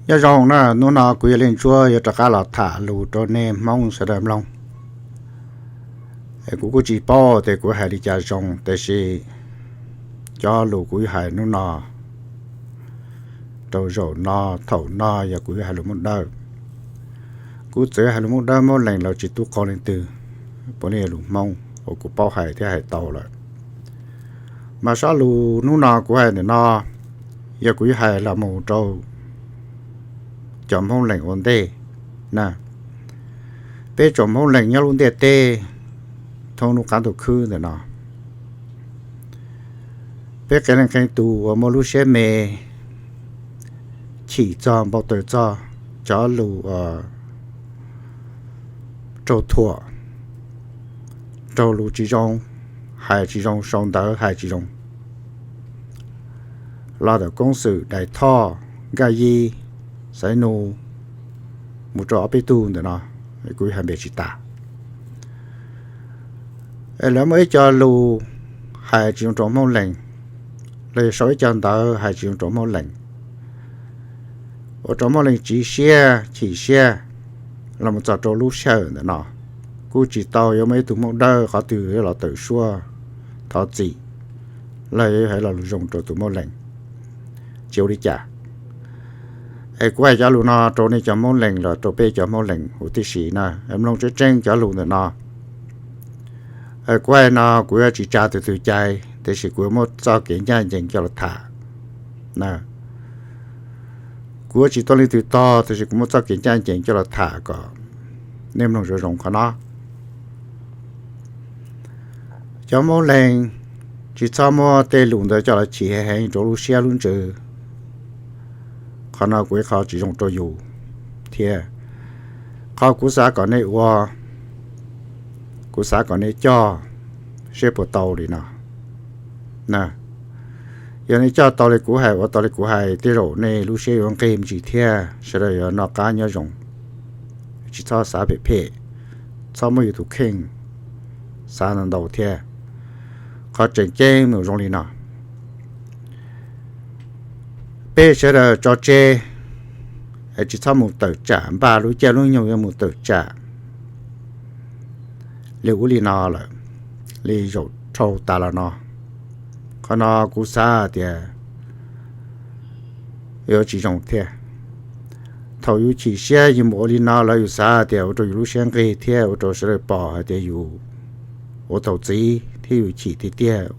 Nyob zoo na, hnub no kuv yog Leej Ntsuab yuav rov qab los tham lus rau nej Hmoob sawv daws mloog. Kuv kuj tsis paub tias kuv hais li cas zoo, tiam sis cov lus kuv yuav hais hnub no rau zaum no, thaum no yog kuv yuav hais lus Hmoob Dawb. Kuv txawm hais lus Hmoob Dawb Hmoob Lees los tsis tub qau leej twg, puav leej yog lus Hmoob uas kuv paub hais thiab hais tau lawm. Mas sob lus hnub no kuv hais ntawm no yog kuv yuav hais los mus rau cov Hmoob Lees ua ntej na. Peb tsoom Hmoob Lees nyob lub ntiaj teb thoob lub qab ntuj khwb ntawm no, peb qee leej qee tus uas muaj lub siab me chim txog npau taws txog cov lus raug thuam, raug lus tsis zoo, hais tsis zoo, sau ntawv hais tsis zoo, los ntawm Koob Xwm, Dais Thoj, Nkaj Yib, Xaiv Nus, mus rau ob peb tug ntawm no, kuv hais npe tsis tas. Lawv muaj ib co lus hais tsis zoo rau Hmoob Lees, los yog sau ib co ntawv hais tsis zoo rau Hmoob Lees, ua rau Hmoob Lees tsiv siab chim siab los mus txog rau lub sij hawm ntawm no. Kuj tsis tau yuav muaj ib tug Hmoob Dawb qhov twg yuav los tawm suab thov txim los yog hais lo lus zoo rau tus Hmoob Lees, tsis ua li cas. Es kuv hais cov lus no rau nej cov Hmoob Lees los rau peb cov Hmoob Lees huv tib si na, mloog tseeb tseeb cov lus ntawm no. Kuv hais no kuv yuav tsis tsa tus twg cai, tiam sis kuv yuav muab txoj kev ncaj ncees coj los tham. Kuv yuav tsis tuaj leej twg tog, tiam sis kuv muab txoj kev ncaj ncees coj los tham kom nej mloog zoo zoo qhov no. Cov Hmoob Lees tsis txhob muab tej lus ntawd coj los chim heev heev rau lub siab lub ntsws. Qhov no kuv ib qho tsis zoo rau yus thiab. Qhov kuv xav kom nej ua, kuv xav kom nej coj seb puas tau li no. Yog nej coj tau li kuv hais, ua tau li kuv hais, tej zaum nej lub siab yuav nqig me ntsis thiab, sawv daws yuav noj qab nyob zoo. Tsis txhob xav phem phem, txhob muab yus tus kheej xav ntau ntau thiab. Qhov tseem ceeb mus zoo li no: peb sawv daws tso tseg, tsis txhob mus tawm tsam npaj lub caij lub nyoog yuav mus tawm tsam li ub li no lawm, li zaum dhau tas los no. Qhov no kuv xav tias yuav tsis zoo thiab. Thaum yus chim siab yus mus ua li no lawm, yus xav tias ua rau yus lub siab nqig thiab ua rau sawv daws pom hais tias yus ua thaum txiv thiab yus chim tiag tiag,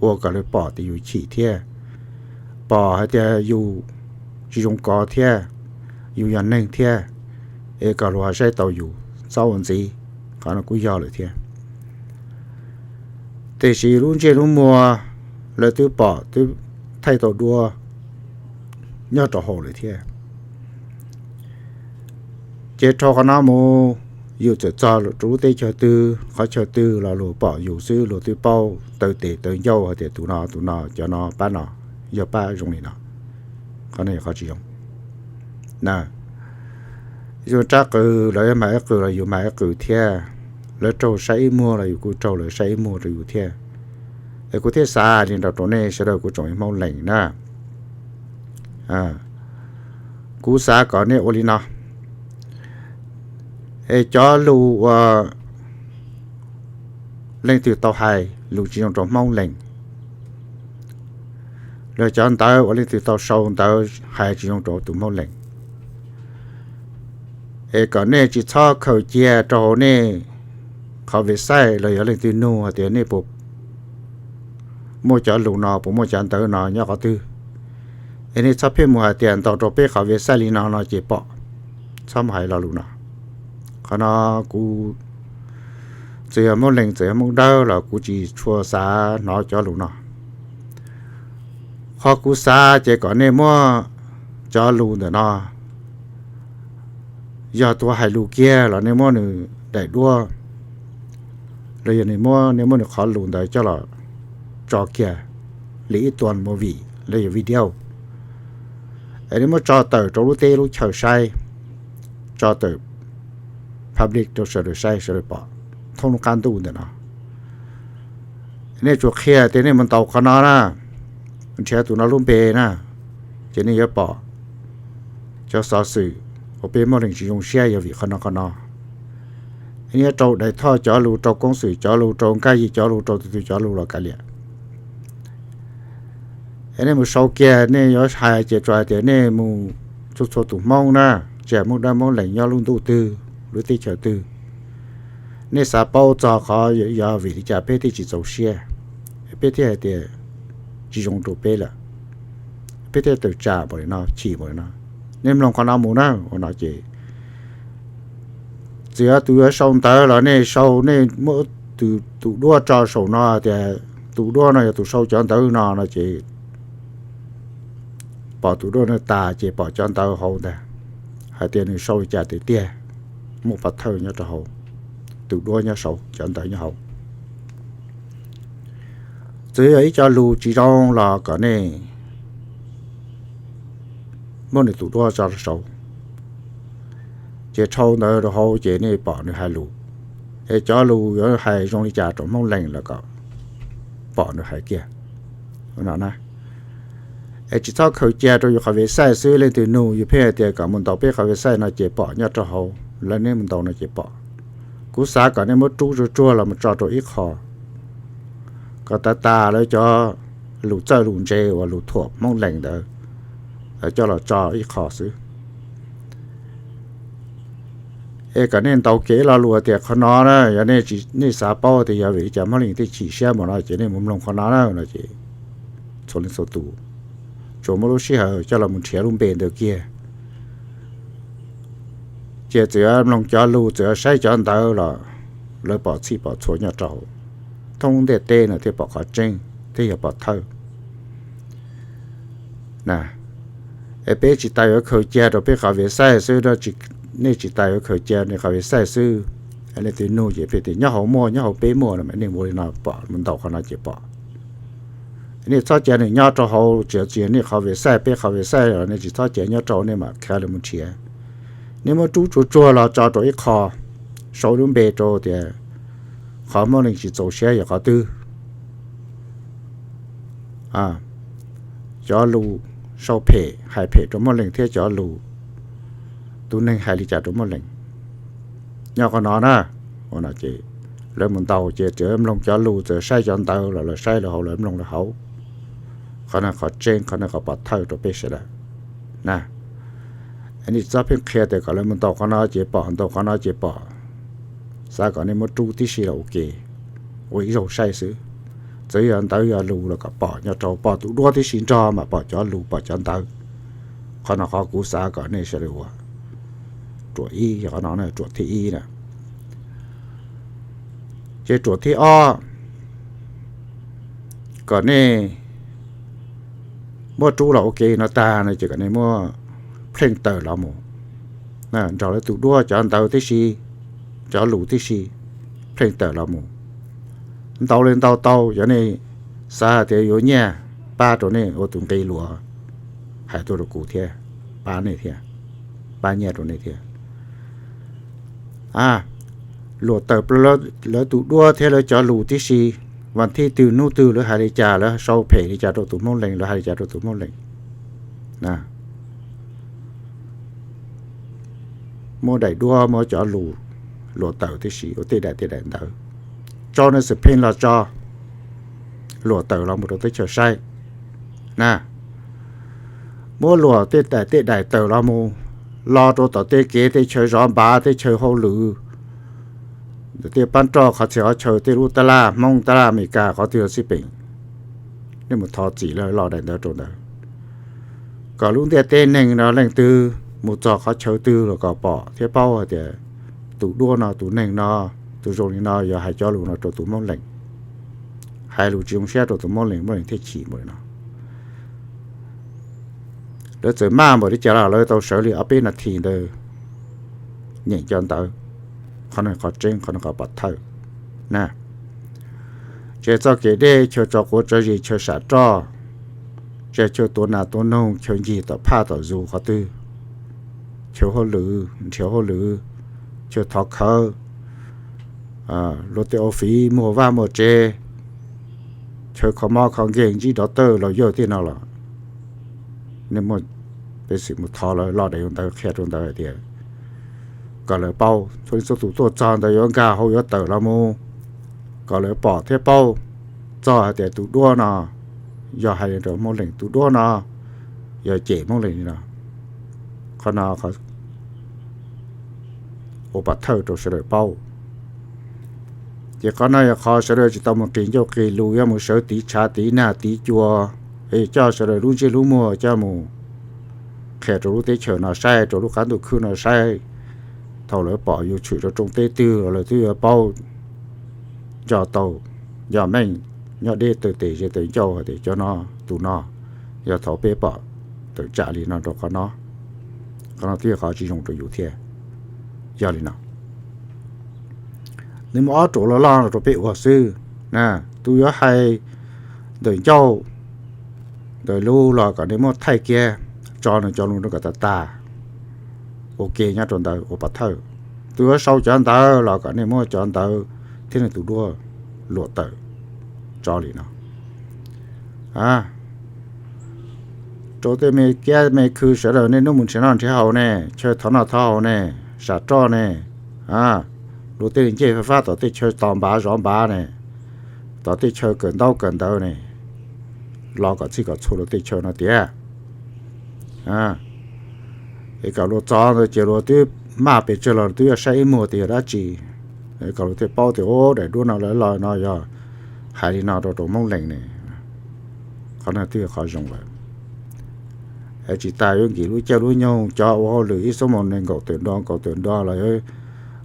ua kom lawv pom tias yus chim thiab, pom hais tias yus tsis zoo kov thiab, yus yog neeg thiab, es kom luag saib tau yus, txhob ua ntxiv. Qhov no kuj yog lawm thiab. Tiam sis lub ntsej lub muag lawv twb pom twb thaij tau dua nyob rau hauv lawm thiab. Ces dhau qhov no mus, yus txawm txog rau lub teb chaws twg qhov chaw twg los luag pom yus xwb luag twb paub taw tes taw ncauj hais tias tus no tus no cov no pab no yog pab zoo li no. Qhov no yog qhov tsis zoo. Yus rab qws lawv mag ib qws los yus mag ib qws thiab, lawv raug saib ib muag los yus kuj raug lawv saib ib muag rau yus thiab. Es kuv thiaj xav li no rau nej sawv daws kuv tsoom Hmoob Lees na. Kuv xav kom nej ua li no. Es cov lus uas leej twg tau hais lus tsis zoo rau Hmoob Lees, los cov ntawv uas leej twg tau sau ntawv hais tsis zoo rau tus Hmoob Lees, es kom nej tsis txhob khaws cia rau hauv nej qhov website los yog leej twg nug hais tias nej puas muaj cov lus no, puas muaj cov ntawv no nyob qhov twg. Es nej txhob pheej mus hais tias ntaus rau peb qhov website li no no ces pom. Txhob mus hais lo lus no. Qhov no kuv txawm yog Hmoob Lees txawm yog Hmoob Dawb los kuv tsis tshua xav hnov cov lus no. Qhov kuv xav ces kom nej muab cov lus ntawm no, yog tus hais lus kiag los nej muab nws daim duab, los yog nej muab nws qhov lus ntawd coj los tso kiag li ib tus movie los yog video, es nej muab tso tawm rau lub teb lub chaw saib, tso tawm public rau sawv daws saib sawv daws pom thoob lub qab ntuj ntawm no. Nej tsuas qhia tias nej mus ntaus qhov no na, nrhiav tus no lub npe na, ces nej yuav pom. cov xov xwm uas peb Hmoob Lees tsis zoo siab yog vim qhov no qhov no. Neb rau daim thoj cov lus, rau koob xwm cov lus, rau nkaj yig cov lus, rau tus twg cov lus los kav liam. Nej mus sau kiag, nej yuav hais ces tsuas hais tias nej mus txhua txhua tus Hmoob na, tsis hais Hmoob Dawb Hmoob Lees nyob lub ntuj twg, lub teb chaws twg, nej xav paub txog qhov yog vim li cas peb thiaj tsis txaus siab, peb thiaj hais tias tsis zoo rau peb lawm, peb thiaj tawm tsam npaum li no, chim npaum li no. Nej mloog qhov no mus na, ua no ces txawm yog tus yuav sau ntawv los nej sau, nej muab tus duab tso saum no tias tus duab no yog tus sau cov ntawv no no ces pom tus duab no tas ces pom cov ntawv hauv ntag, hais tias nws sau li cas tiag tiag, muaj pov thawj nyob rau hauv, tus duab nyob saud, cov ntawv nyob hauv. Txawm yog ib co lus tsis zoo los kom nej muab nws tus duab tso rau saud, ces dhau ntawv rau hauv ces nej pom nws hais lus, es cov lus yuav hais zoo li cas rau Hmoob Lees los kom pom nws hais kiag. No na, es tsis txhob khaws cia rau yus qhov website xwb, leej twg nug yus pheej hais tias kom mus ntaus peb qhov website no ces pom nyob rau hauv, lawv neb mus ntaus no ces pom. Kuv xav kom nej muab rub tsuag tsuag los mus tso rau ib qho, kom tas tas lawv cov lus txawj lus ntse uas lus thuam Hmoob Lees ntawd coj los tso ib qho xwb. Es kom nej ntaus kev lo lus tias qhov no na, yog nej xav paub tias yog vim li cas Hmoob Lees thiaj chim siab mus no ces nej mus mloog qhov no na no ces txhua leej txhua tus tsuas muaj lub sij hawm coj los mus nrhiav lub npe ntawd kiag. Ces txawm yuav mloog cov lus, txawm yuav saib cov ntawv los lawv pom txhij pom txhua nyob rau thoob ntiaj teb no thiaj pom qhov tseeb thiab yog pov thawj. Es peb tsis tas yuav khaws cia rau peb qhov website xwb, nej tsis tas yuav khaws cia nej qhov website xwb. Leej twg nug ces peb tias nyob hauv muaj, nyob hauv peb muaj no, nej mus li no pom, mus ntaus qhov no ces pom. Nej txhob cia nws nyob rau hauv, tsis yog nej qhov website, peb qhov website los nej tsis txhob cia nyob rau, nej mam khiav lawv mus nrhiav. Nej muab rub tsuag tsuag los tso rau ib qho, sau lub npe rau tias qhov Hmoob Lees tsis txaus siab yog qhov twg. Cov lus sau phem hais phem rau Hmoob Lees thiab cov lus tus neeg hais li cas rau Hmoob Lees. Nyob qhov no na, ua no ces lawv mus ntaus ces txawm mloog cov lus, txawm saib cov ntawv los lawv saib lawv hauv, lawv mloog lawv hauv. Qhov no qhov tseeb, qhov no qhov pov thawj rau peb sawv daws na. Nej tsis txhob pheej qhia tias kom lawv mus ntaus qhov no ces pom, ntaus qhov no ces pom. Xav kom nej muab rub tib si los ua ke, ua ib zaug saib xwb. Txawm yog ntawv yog lus los kom pom nyob rau, pom tus duab tib si nrog mas pom cov lus pom cov ntawv. Qhov no qhov kuv xav kom nej sawv daws ua ruam ib, yog qhov no ruam thib ib na. Ces ruam thib ob, kom nej muab rub los ua ke no tag no ces kom nej muab pheej tawm los mus nrog lawv tus duab cov ntawv tib si, cov lus tib si, pheej tawm los mus. Ntau li ntau tau, yog nej xav hais tias yuav nyiaj pab rau nej ua tus nqi luav, hais tuaj rau kuv thiab, pab nej thiab, pab nyiaj rau nej thiab. Luam tawm lawv tus duab thiab lawv cov lus tib si, vas thib twg hnub twg lawv hais li cas, lawv sau phem li cas rau tus Hmoob Lees, lawv hais li cas rau tus Hmoob Lees. Muab daim duab muab cov lus luam tawm tib si ua tej daim tej daim ntawv, tso nej xwm pheej los tso, luam tawm los mus rau teb chaws saib na. Muab luam tej daim tej daim tawm los mus, los rau tom tej kev tej chaw zov npav, tej chaw hauj lwm, tej pab roj qhov txhia qhov chaw, tej lub tab laj Hmoob, tab laj Amelikas, qhov twg los xij peem, nej mus thov txim lawv los daim ntawv rau ntawd, kom lub ntiaj teb neeg no leej twg mus txog qhov chaw twg los kom pom thiab paub hais tias tus duab no, tus neeg no, tus zoo li no yog hais cov lus no rau tus Hmoob Lees, hais lus tsis zoo siab rau tus Hmoob Lees, Hmoob Lees thiaj chim npaum li no. Lawv txawm maj npaum li cas los lawv tau sawv li ob peb nas this ntawd nyeem cov ntawv. Qhov no qhov tseeb, qhov no qhov pov thawj na. Ces txoj kev deb, chaw tso quav tso zis, chaw sam roj, ces chaw tuav nas tuav noog, chaw ncig tom phaj tom zus qhov twg, chaw hauj lwm, nrhiav hauj lwm, chaw thov khawv, luag tej office muag vaj muag tsev, chaw kho mob kho nkeeg, ntsib dov tawj los yawg tej no los, nej muaj Peb xwm mus thov lawv los daim ntawv qhia rau ntawd hais tias kom lawv paub, txhua leej txhua tus tuaj txog ntawd yuav nkag hauv yuav tawm los mus, kom lawv pom thiab paub txog hais tias tus duab no yog hais rau Hmoob Lees, tus duab no yog cem Hmoob Lees li no. Qhov no ua pov thawj rau sawv daws paub. Ces qhov no yog qhov sawv daws tsis tau mus qis ncauj qis lus, yuav mus sawv tiv tshav tiv nag tiv cua, es coj sawv daws lub ntsej lub muag coj mus qhia rau lub teb chaws no saib, rau lub qab ntuj khwb no saib. Thaum lawv pom yus tshwm rau rooj teb twg los lawv twb yuav paub nco tau, yog meej nyob deb taw tes ze taw ncauj hais tias cov no, tus no yog thaum peb pom tawm tsam li no rau qhov no, qhov no twb yog qhov tsis zoo rau yus thiab. Yog li no, nws muaj ob ruam loj loj rau peb ua xwb. Tus yuav hais ntawm ncauj ntawm lus los kom nej muab thaij kiag, tso nws cov lus rau kom tag tag, ua ke nyob rau ntawd ua pov thawj. Tus yuav sau cov ntawv los kom nej muab cov ntawv thiab nws tus duab luam tawm tso li no. Rau tej me kiab me khw sawv daws nej hnub mus nrhiav noj nrhiav haus ne, chaw thov noj thov haus ne, sam roj ne, luag tej li ncej fab fab tom tej chaw tos npav zov npav ne, tom tej chaw kawm ntaub kawm ntawv ne, los kom txhij kom txhua luag tej chaw no tiag. Es kom luag txog ntawd ces luag twb maj pes tsawg los twb yuav saib ib muag tias yog dab tsi, kom luag thiaj paub tias, o, daim duab no lawv los no yog hais li no rau rau Hmoob Lees ne. Qhov no twb yog qhov zoo lawm. Es tsis tas yuav nkim lub caij lub nyoog cov ua hauj lwm ib xuab moos nees nkaum tawm nrho nkaum tawm nrho los yuav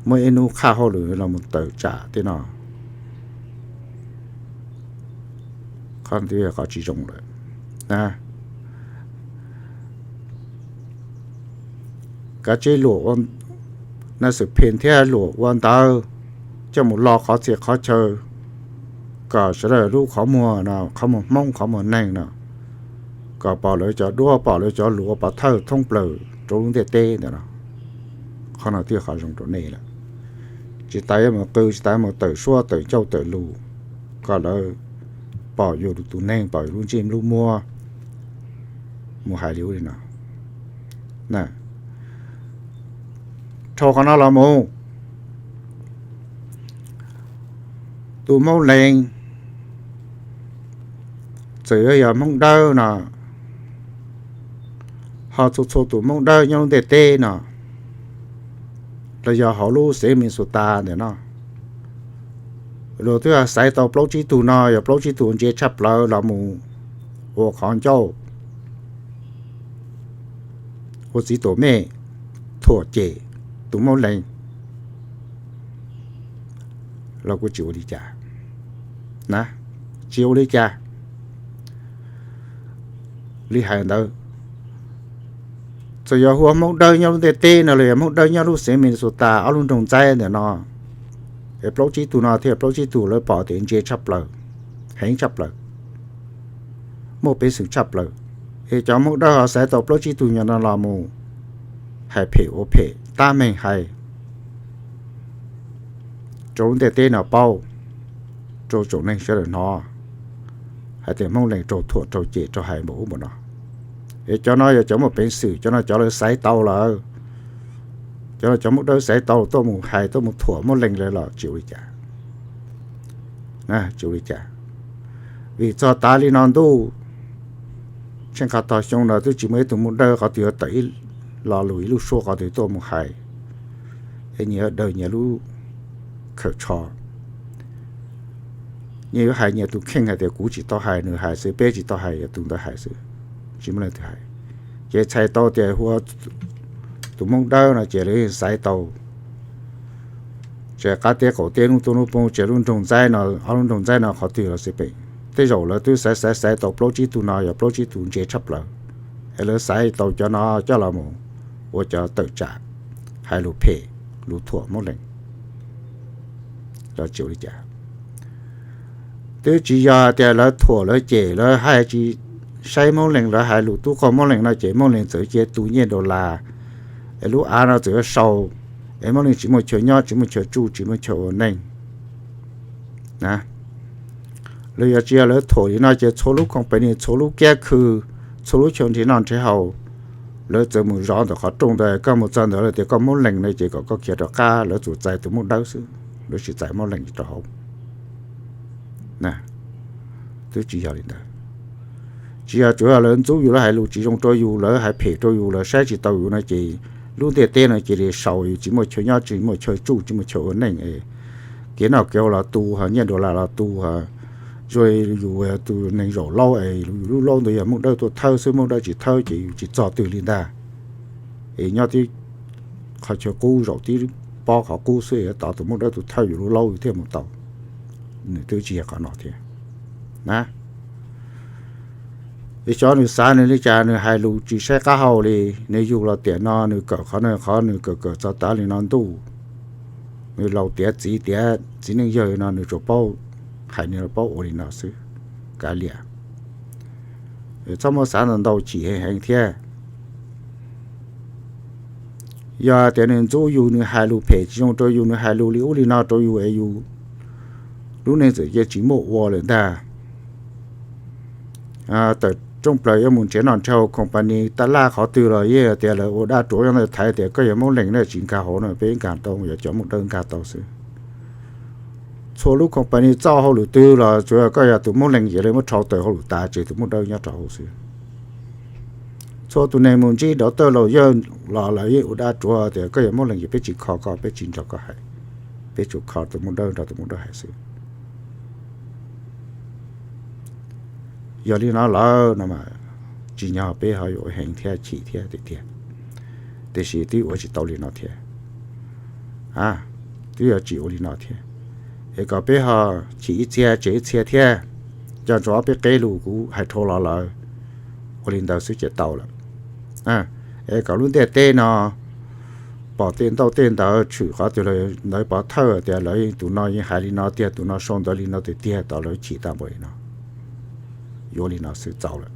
muaj ib hnub qhaj hauj lwm los mus tawm tsam tej no. Qhov no twb yog qhov tsis zoo lawm. Kav tsij luam ua, nas xwm phem thiab luam ua ntawv coj mus lo qhov txhia qhov chaw, kom sawv daws lub qhov muag no, qhov muag Hmoob qhov muag neeg no, kom pom lawv cov duab pom lawv cov lus ua pov thawj thoob plaws rau lub ntiaj teb ntawm no. Qhov no twb yog qhov zoo rau nej lawm. Tsis tas yuav mus qw, tsis tas yuav mus tawm suab tawm ncauj tawm lus, kom lawv pom yus tus neeg pom yus lub ntsej lub muag mus hais li ub li no. Dhau qhov no los mus, tus Hmoob Lees txawm yuav yog Hmoob Dawb no, ho txhua txhua tus Hmoob Dawb nyob lub ntiaj teb no, los yog hauv lub xeev Minnesota ntawm no, luag twb xaiv tau plaub tsib tug no, yog plaub tsib tug ntse tshaj plaws los mus ua qhov ncauj, ua txiv tuam mej, thuam cem tus Hmoob Lees los kuj tsis ua li cas. Na, tsis ua li cas. Li hais ntawd, txawm yog hu ua Hmoob Dawb nyob lub ntiaj teb no los yog Hmoob Dawb nyob lub xeev Minnesota ob lub nroog ntxaib ntawm no, es plaub tsib tug no thiaj plaub tsib tug lawv pom tias ntse tshaj plaws, heev tshaj plaws, muaj peev xwm tshaj plaws, es cov Hmoob Dawb ho xaiv tau plaub tsib tug nyuag no los mus hais phem ua phem tab meeg hais rau lub ntiaj teb no paub, rau tsoom neeg sawv daws hnov hais tias Hmoob Lees raug thuam raug cem raug hais npaum ub npaum no. Es cov no yog cov muaj peev xwm, cov no cov lawv xaiv tau lawm, cov no cov Hmoob Dawb xaiv tau tuaj mus hais tuaj mus thuam Hmoob Lees lawm los tsis ua li cas. Tsis ua li cas, vim txog tav li no ntuj tsheej qhov tog xyoo no twb tsis muaj ib tug Hmoob Dawb qhov twg yuav tawm ib lo lus ib lub suab qhov twg tuaj mus hais, es nyias daws nyias lub khawm tsho, nyias yuav hais nyias tus kheej hais tias kuv tsis tau hais, nws hais xwb, peb tsis tau hais, yog tus ntawd hais xwb, tsis muaj leej twg hais. Ces txhais tau tias hu ua tus Hmoob Dawb no ces lawv xaiv tau, ces qab teb qaum teb hnub tuaj hnub poob ces lub nroog ntxaib no, ob lub nroog ntxaib no qhov twg los xij peem, tej zaum lawv twb xaiv xaiv xaiv tau plaub tsib tug no yog plaub tsib tug ntse tshaj plaws, es lawv xaiv tau cov no coj los mus ua cov tawm tsam, hais lus phem, lus thuam Hmoob Lees los tsis ua li cas. Twb tsis yog tias lawv thuam lawv cem lawv hais tsis saib Hmoob Lees, lawv hais lus tub qaug Hmoob Lees no ces Hmoob Lees txawm cia tus nyiaj dollar, es lub av no txawm yuav sau, es Hmoob Lees tsis muaj chaw nyob tsis muaj chaw tsuj tsis muaj chaw ua neej. Lawv yog tsis yog lawv thuam li no ces txhua lub company txhua lub kiab khw, txhua lub chaw nrhiav noj nrhiav haus, Lawv txawm mus zov ntawm qhov rooj ntawd, koj mus txog ntawd lawv tias koj Moob Lees no ces kom koj khiav rov qab, lawv tsuas txais tus Moob Dawb xwb, lawv tsis txais Moob Lees rau hauv. Twb tsis yog li ntawd. Tsis yog, tsuas yog lawv ntxub yus, lawv hais lus tsis zoo rau yus, lawv hais phem rau yus, lawv saib tsis taus yus no ces lub ntiaj teb no cia li sau, yus tsis muaj chaw nyob, tsis muaj chaw tsuj, tsis muaj chaw ua neej, kev noj kev haus los tu, nyiaj dollar los tu, zoo yus tus neeg zaum laub es yus lub laub ntawd yog Moob Dawb tuaj thawb xwb, Moob Dawb tsis thawb ces yus tsis txog twg li ntag. Es nyob tib qhov chaw qub, zaum tib pob qhov qub xwb, tos tus Moob Dawb tuaj thawb yus lub laub yus thiaj mus tau. Nws twb tsis yog qhov no thiab na. Es xyov nws xav nws li cas, nws hais lus tsis saib qab hau li. Nws yug los tiam no nws kawm qhov no qhov, nws kawm kawm txog tav li no ntuj, nws laus tiav txiv tiav, txiv neej yawg no nws tsuas paub hais, nws paub ua li no xwb. Kav liam, txhob muab xav ntau ntau chim heev heev thiab. Yog tias nws ntxub yus, nws hais lus phem tsis zoo rau yus, nws hais lus li ub li no rau yus es yus lub neej txawm cia tsis muaj ua lawm ntag. Tawm rooj plaws yuav mus nrhiav noj nrhiav haus company taj laj qhov twg los yeej tias lawv ua dab ruam nyob ntawd thaiv tias koj yog Moob Lees na, tsis nkag hauv no, peb nkag tau, yog cov Moob Dawb nkag tau xwb. Txhua lub company txoj hauj lwm twg los tsuas yog koj yog tus Moob Lees ces lawv muab rhau tawm hauj lwm tas, tseg tus Moob Dawb nyob rau hauv xwb. Txhua tus neeg mus ntsib doctor laus yawg los lawv yeej ua dab ruam tias koj yog Moob Lees ces peb tsis kho koj, peb tsis nrog koj hais, peb tsuas kho tus Moob Dawb, nrog tus Moob Dawb hais xwb. Yog li no lawm no mas tsim nyog peb ho yuav ua heev thiab chim thiab tiag tiag, tiam sis twb ua tsis tau li no thiab. Twb yuav tsis ua li no thiab, es kom peb ho chim ib txhia tseg ib txhia thiab. Coj ntsoov ob peb qeb lus kuv hais dhau los lawm, ua li ntawd xwb ces tau lawm. Es kom lub ntiaj teb no pom tej ntaub tej ntawv tshwm qhov twg los ntawd pov thawj tias lawv tus no yeej hais li no tiag, tus no sau ntawv li no tiag tiag, tau lawv chim tag npaum li no, yuav li no xwb txaus lawm.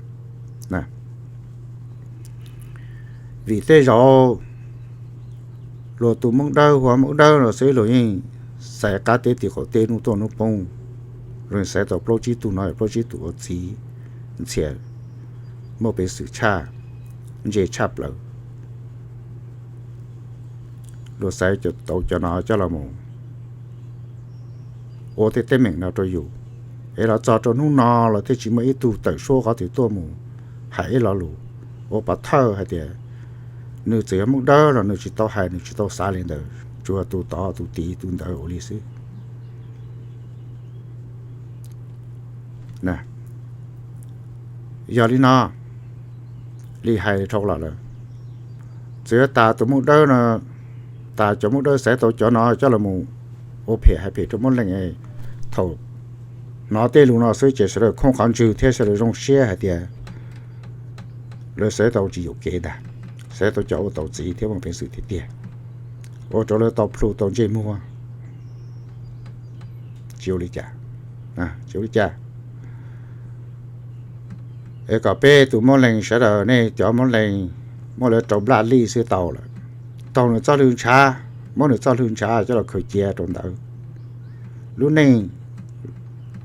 Vim tej zaum luag tus Moob Dawb, hu ua Moob Dawb los xwb luag yeej xaiv qab teb tim qaum teb, hnub tuaj hnub poob, luag yeej xaiv tau plaub tsib tug no, plaub tsib tug ua txiv ntxhias, muaj peev xwm tshaj, ntse tshaj plaws. Luag xaiv tau cov no coj los mus ua tej teeb meem no rau yus, es los txog rau hnub no los thiaj tsis muaj ib tug tawm suab qhov twg tuaj mus hais ib lo lus ua pov thawj hais tias nws txawm yog Moob Dawb los nws tsis tau hais, nws tsis tau xav li ntawd, tsuas tus tod tus tid tus ntawd ua li xwb. Yog li no, li hais dhau los lawm, txawm yuav tas tus Moob Dawb no, tas cov Moob Dawb xaiv tau cov no coj los mus ua phem hais phem rau Moob Leej, thaum hnov tej lus no xwb ces sawv daws khoob qhov ntswg thiab sawv daws zoo siab hais tias lawv xaiv tau tsis yuam kev ntag, xaiv tau cov ua tau txiv thiab muaj peev xwm tiag tiag, ua rau lawv tau plhu tau ntsej muag. Tsis ua li cas, tsis ua li cas. Es kom peb tus Moob Leej sawv daws, nej cov Moob Leej muab lawv rau nplaj lij xwb tau lawm. Taug nws txoj hlwb ntshav, muab nws txoj hlwb ntshav coj los khaws cia rau ntawd. Lub neej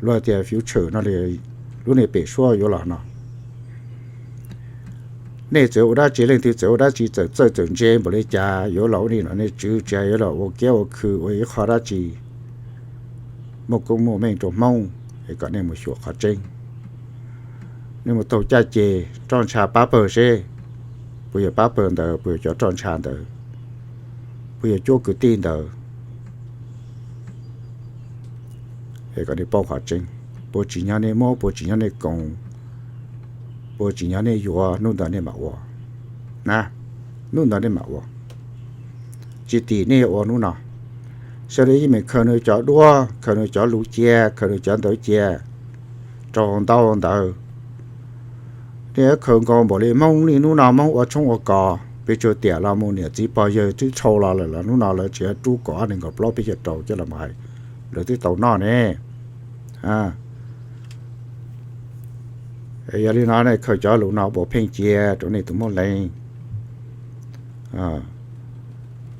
luag tias future no, lub neej pem suab yuav los no. Nej txawm ua dab tsi, leej twg txawm ua dab tsi txawm txawj txawm ntse npaum li cas, yuav los ua li no nej tswv tsis hais, yuav los ua kiab ua khw ua ib qho dab tsi muaj koob muaj meej rau Hmoob, es kom nej mus xyuas qhov tseeb. Nej mus taug caj ces roj ntsha pab pawg seb puas yog pab pawg ntawd, puas yog cov roj ntsha ntawd, puas yog cuab kwv tij ntawd. Es kom nej paub qhov tseeb, puas tsim nyog nej muab, puas tsim nyog nej koom, puas tsim nyog nej yuav, hnub ntawd nej mam ua na, hnub ntawd nej mam ua. Tsis tim nej yuav ua hnub no. Sawv daws yeej meem khaws nws cov duab, khaws nws cov lus cia, khaws nws cov ntawv cia rau ntau ntawd. Nej yuav khaws nkaus npaum li Hmoob niaj hnub no Hmoob ua tshoob ua kos, pes tsawg tiam los mus niam txiv pog yawg twb dhau los lawm los hnub no lawv tseem rub kom ob nees nkaum plaub peb caug rau coj los mus hais, lawv twb tau noj ne. Yog li no nej khaws cov lus no puas pheej cia rau nej tus Moob Leej?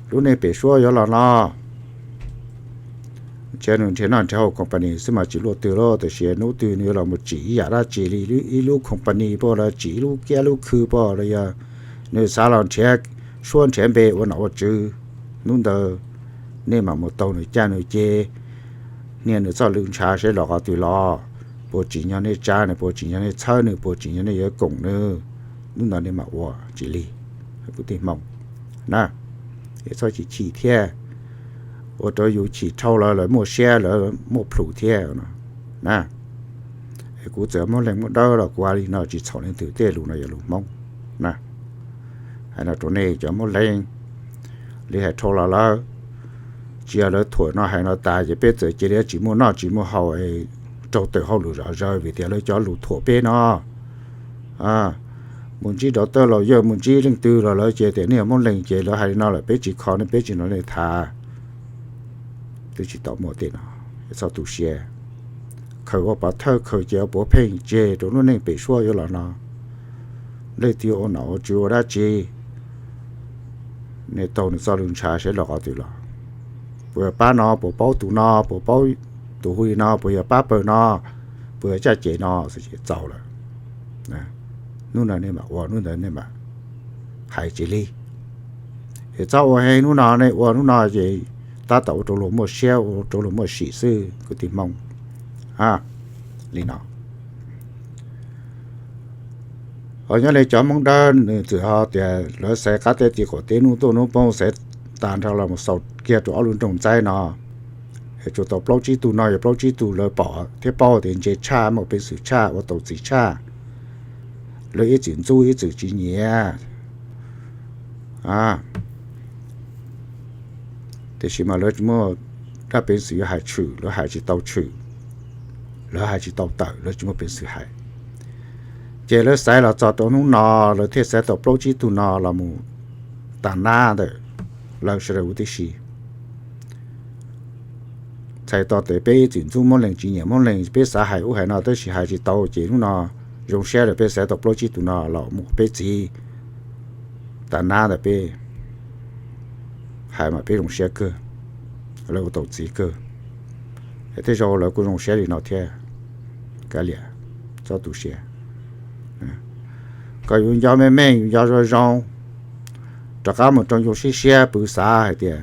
Lub neej pem suab yuav los no, nrhiav nws nrhiav noj nrhiav haus company xwb mas tsis luaj twg lauj, tiam sis hnub twg nws yuav los mus tsim ib yam dab tsi li ib lub company puas los tsim ib lub kiab lub khw puas los yog Nws xav los nrhiav suab nrhiav npe ua nom ua tswv. Hnub ntawd nej mam mus taug nws caj nws ceg, hnia nws txoj lw ntshav seb los qhov twg los, puas tsim nyog nej tsa nws, puas tsim nyog nej txhawb nws, puas tsim nyog nej yuav koom nws. Hnub ntawd nej mam ua tsis li, kuv tij Hmoob na. Es txhob chim chim thiab, ua rau yus chim dhau lawv, lawv muaj siab, lawv muaj plhus thiab na. Es kuv txawm muaj leej muaj dawb los kuv hais li no tsis txhaum leej twg, tej lus no yog lus Hmoob na. Hais no rau nej cov muaj leej, li hais dhau los lawm, tsis yog lawv thuam no hais no tas ces peb txawm cia li tsis muaj noj tsis muaj haus, raug tawm hauj lwm zom zaws vim tias lawv cov lus thuam peb no. Mus ntsib doctor los yog mus ntsib leej twg los lawv ces tias nej yog muaj leej ces lawv hais li no lawm peb tsis kho ne, peb tsis hnov nej tham. Twb tsis tau muaj tej no, txhob tu siab. Khaws ua pov thawj, khaws ces ua puav pheej tseg rau lub neej pem suab yuav los no. Leej twg ua nom ua tswv ua dab tsi, nej taug nws txoj lw ntshav seb los qhov twg los. Puas yog pab no, puas paub tus no, puas paub tus hu li no, puas yog pab pawg no, puas yog caj ces no, txaus lawm. Hnub no nej mam ua, hnub ntawd nej mam hais tsis li. Es txhob ua heev, hnub no nej ua hnub no ces tab tom ua rau luag muaj siab, ua rau luag muaj sim xwb kuv tij Hmoob. Li no, ho nyob li cov Hmoob Dawb nws txawm ho tias lawv xaiv qab teb ti qaum teb, hnub tuaj hnub poob xaiv tag nrho los mus xaus kiag rau ob lub nroog Ntxaib no. Tsuas tau plaub tsib tug no, yog plaub tsib tug lawv pom thiab paub tias ntse tshaj, muaj peev xwm tshaj, ua tau txiv tshaj, lawv ib txwm ntxub ib txwm tsis nyiam. Tiam sis mas lawv tsis muaj dab peev xwm yuav hais tshwm, lawv hais tsis tau tshwm, lawv hais tsis tau tawm, lawv tsis muaj peev xwm hais. Ces lawv xaiv los txog rau hnub no, lawv thiaj xaiv tau plaub tsib tug no los mus tag nab ntawm lawv sawv daws huv tib si. Txhais tau tias peb ib txwm ntxub Hmoob Lees, tsis nyiam Hmoob Lees, peb xav hais ub hais no tab sis hais tsis tau, ces hnub no zoo siab lawm peb xaiv tau plaub tsib tus no los mus peb txiv tag nab ntawm peb hais mas peb zoo siab kawg, lawv ua tau txiv kawg. Tej zaum lawv kuj zoo siab li no thiab. Kav liam, txhob tu siab. Kom yus nco meej meej, yus nco zoo zoo, rov qab mus rau yus siab siab pw xav hais tias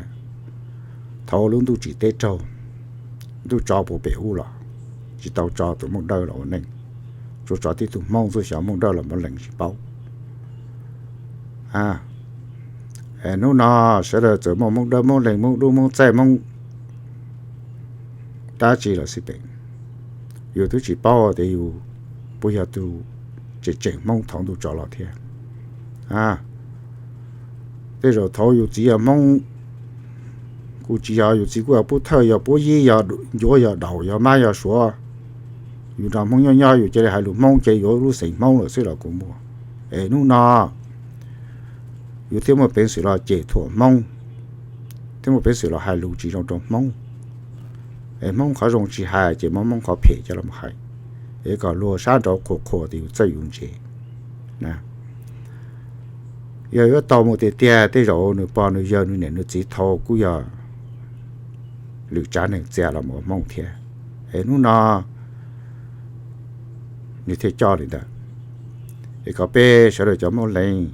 thaum lub ntuj tsim teb raug, ntuj tso puag pem ub los, tsis tau tso tus Hmoob Dawb los ua neej, tsuas tso tib tug Hmoob xwb, xyov Hmoob Dawb los Hmoob Lees tsis paub. Hnub no sawv daws txawm muaj Hmoob Dawb, Hmoob Lees, Hmoob Dub, Hmoob Txaij, Hmoob dab tsi los xij peem, yus twb tsis paub tias yus puas yog tus tseem tseem Hmoob thaum ntuj tso los thiab. Tej zaum thaum yus txiv yog Hmoob, kuj tsis yog, yus txiv kuj yog Pub Thawj, yog Pub Yib, yog Ncuav, yog Daus, yog Mab, yog Suav, yus nrog Hmoob nyob nyob yus cia li hais lus Hmoob ces yuav lub xeem Hmoob lawm xwb los kuj muaj. Es hnub no yus thiaj muaj peev xwm los cem thuam Hmoob, thiaj muaj peev xwm los hais lus tsis zoo rau Hmoob. Es Hmoob qhov zoo tsis hais ces muab Hmoob qhov phem coj los hais, es kom luag sab nraud qhuas qhuas tias yus txawj yus ntse. Yog yuav tau mus tiag tiag tej zaum nws pog nws yawg nws niam nws txiv thaud kuj yog lwm tsav neeg txia los mus ua Hmoob thiab. Es hnub no nws thiaj coj li ntawd. Es kom peb sawv daws cov Hmoob Lees